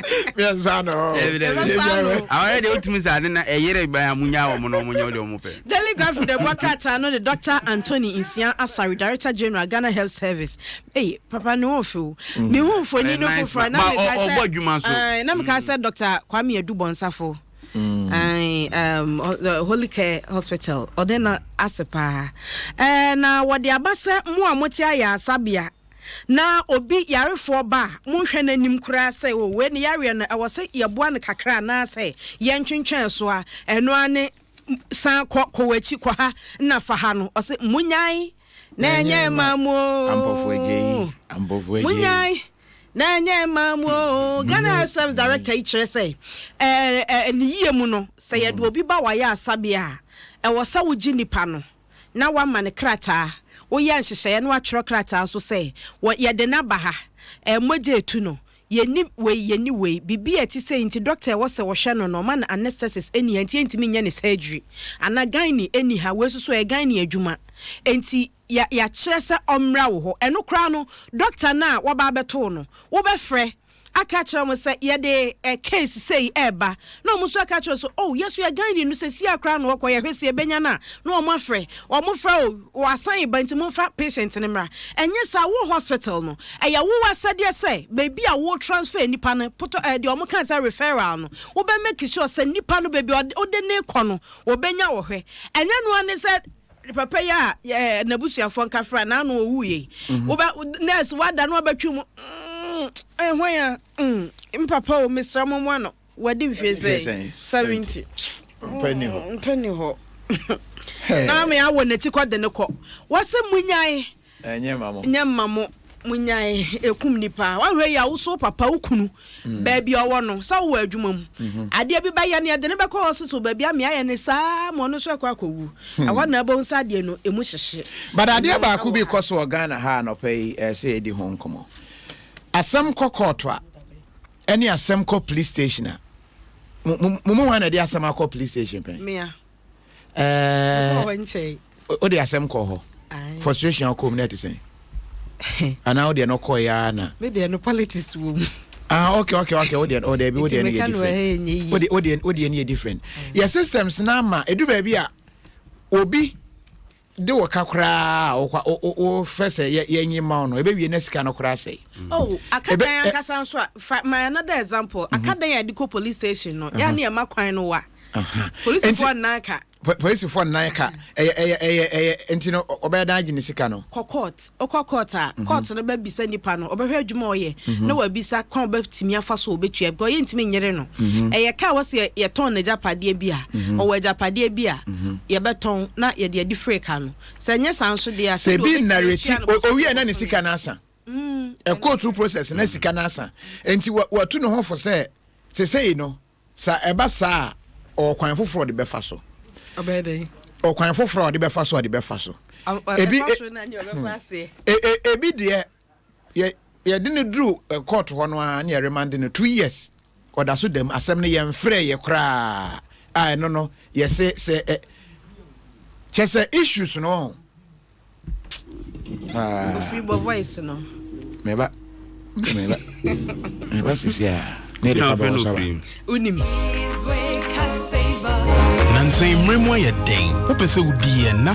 Speaker 2: Mmiɛnsa no.
Speaker 9: Yɛbɛsɔ ano.
Speaker 1: Awɔre deɛ wotumi sɛ ade na ɛyere ban a munya wɔn na wɔn nyɛ deɛ wɔn pɛ.
Speaker 9: Daily Graphic de bɔ krataa no de Dr. Anthony Nsia Asare, Director General, Ghana Health Service. Ei, papa ne ho fɛ o. Mehu mfoni no
Speaker 1: Ɔyɛ nice
Speaker 9: foforɔ
Speaker 1: man.
Speaker 9: na
Speaker 1: Ba,
Speaker 9: meka
Speaker 1: ɔ-
Speaker 9: sɛ
Speaker 1: ɔbɔ adwuma nso.
Speaker 9: Ae, na meka sɛ Dr. Kwame Adu Bonsafo. Ae, the Holy Care Hospital. Ɔde no ase paa. Eh, na wɔde aba sɛ mo a mote ayɛ asabea na obi yarefoɔ ba a, monhwɛ n'anim koraa sɛ, o, wei ne yareɛ no, ɛwɔ sɛ yɛboa no kakra anaasɛ yɛntwentwɛn so a, ɛno ara ne san kɔ, kɔ w'akyi, kɔ ha na fa ha no. Ɔse, monyae na ɛnyɛ mma mo o. Monyae na ɛnyɛ mma mo o. Ghana Health Service Director yi kyerɛ sɛ, ɛɛ, ɛ, ne yie mu no, sɛ yɛde obi ba wayɛ asabea a, ɛwɔ sɛ wogye nipa no na woama no krataa, woyɛ nhyehyɛeɛ na woatwerɛ krataa nso sɛ wɔ, yɛde no aba ha, ɛɛ, mogya retu no, yɛnni wei, yɛnni wei, biribi a ɛte sei nti dɔkta a ɛwɔ sɛ ɔhwɛ no no, ɔma no anesthesis nni ha nti yɛntumi nyɛ no surgery, anaa gynae nni ha, wei nso so ɛyɛ gynae adwuma, enti yɛ, yɛakyerɛ sɛ ɔmmra wo hɔ. Ɛno koraa no, dɔkta no a waba abɛto wo no, wobɛfrɛ aka akyerɛ wɔn sɛ yɛde eh, case sei ɛreba, na wɔn nso aka akyerɛ sɛ oh yɛso yɛ Ghanani no sɛsi a koraa na ɔkɔ, yɛhwɛ sɛ yɛbɛnya no a, na wɔn afrɛ, wɔn frɛ o, wɔasan ba nti momfa patient no mmra. Ɛnyɛ saa, wo hospital no, ɛyɛ wo asɛdeɛ sɛ baabi a wo transfer nipa no, potɔ eh, deɛ wɔn ka sɛ referral no, wobɛ make sure sɛ nipa no baabi a wode ne kɔ no, wɔbɛnya ɔhwɛ. Ɛnyɛ noa ne sɛ papa yi a eh, n'abusuafoɔ nka fra n'ano ɔwuiɛ yi, wobɛ nurse wada na wabɛtwe mu mm, eh, hwan a mm, mpapa o, mesrɛ mo mmoa no, wadi mfie sɛ 70.
Speaker 2: Mpɛ ni hɔ.
Speaker 9: Mpɛ ni hɔ. Na me awɔ n'akyi kɔ de ne kɔ. Wɔsɛ munyae.
Speaker 2: Ɛnyɛ mma mo.
Speaker 9: Nyɛ mma mo. Munyae ekum nipa. Wahwɛ yi a woso papa wo kunu. Baabi a ɔwɔ no sɛ wowɔ adwuma mu. Adeɛ bi bɛyɛ no yɛde ne bɛkɔ hospital baabi a meayɛ ne saa ma ɔno nso ɛkɔ akɔwu. Ɛhɔ na ɛbɛhu sɛ adeɛ no emu hyehye.
Speaker 2: But adeɛ baako bi kɔ so wɔ Ghana ha anɔpa yi ɛsɛ yɛdi ho nkɔmmɔ. Asɛm kɔ kɔɔto a ɛne asɛm kɔ police station a mo mo mu hwan na ɛde asɛm akɔ police station pɛn?
Speaker 9: Mea.
Speaker 2: Ɛɛ
Speaker 9: Mekɔɔ hɔ nkyɛe.
Speaker 2: Wode asɛm kɔɔ hɔ? Frustration a wokɔɔ mu no ɛte sɛn? Anaa wodeɛ no kɔɔ ya na?
Speaker 9: Me deɛ no politics wɔ mu.
Speaker 2: Ah, okay, okay, okay. Wodeɛ no, oh, dabi, wodeɛ no yɛ different. Wodeɛ, wodeɛ, wodeɛ no yɛ different. Yɛ systems na ama edu baabi a obi de wɔ ka koraa a wofɛ sɛ yɛnye ma wo no ɛbɛwie na sika no koraa sɛe.
Speaker 9: Oh, akadan ankasa nso a fa my another example akadan a yɛde kɔ police station no yɛ a ne yɛma kwan no wa. Polisifoɔ nnan ka.
Speaker 2: Polisifoɔ nnan ka ɛyɛ ɛyɛ ɛyɛ ɛyɛ nti no ɔbɛyɛ dan agye ne sika no.
Speaker 9: Kɔ court, ɔkɔ court a mhm. court no bɛbisa nipa no ɔbɛhwɛ adwuma ɔyɛ mhm. na wabisa kwan ɔbɛtumi afa so ɔbɛtua because yɛntumi nyere no. Mhm. Ɛyɛ kaa wɔsi yɛtɔn n'agyapadeɛ bi a ɔwɔ agyapadeɛ bi a yɛbɛtɔn na yɛde adi firi ka no sɛ nyɛ saa nso deɛ a
Speaker 2: sɛ ebi nnareti owie na ne sika no asa. Ɛkɔ through process na sika no asa nti watu ne ho fo sɛ sesei no. Sɛ ɛba saa a, ɔwɔ kwan foforɔ a ɔde bɛfa so.
Speaker 9: Ɔbɛyɛ dɛn?
Speaker 2: Ɔkwan foforɔ a ɔde bɛfa so a ɔde bɛfa so.
Speaker 9: Ebi so na nyɛ ɔbɛfa hmm. aseɛ.
Speaker 2: E, e, ebi deɛ yɛ yɛde no duru court hɔ no ara ne yɛremande no 2 years ɔda so dam asɛm no yɛmfrɛ yɛ koraa a ɛno no yɛse sɛ ɛ kyɛ sɛ issues no.
Speaker 9: Ofiri bɔ voice no.
Speaker 2: Meba. Meba. Meba sisi a. Ne de fa bɔ saba.
Speaker 9: Unim.
Speaker 12: Nansa mmerɛ mu ayɛ den wopɛ sɛ wodi yɛ na.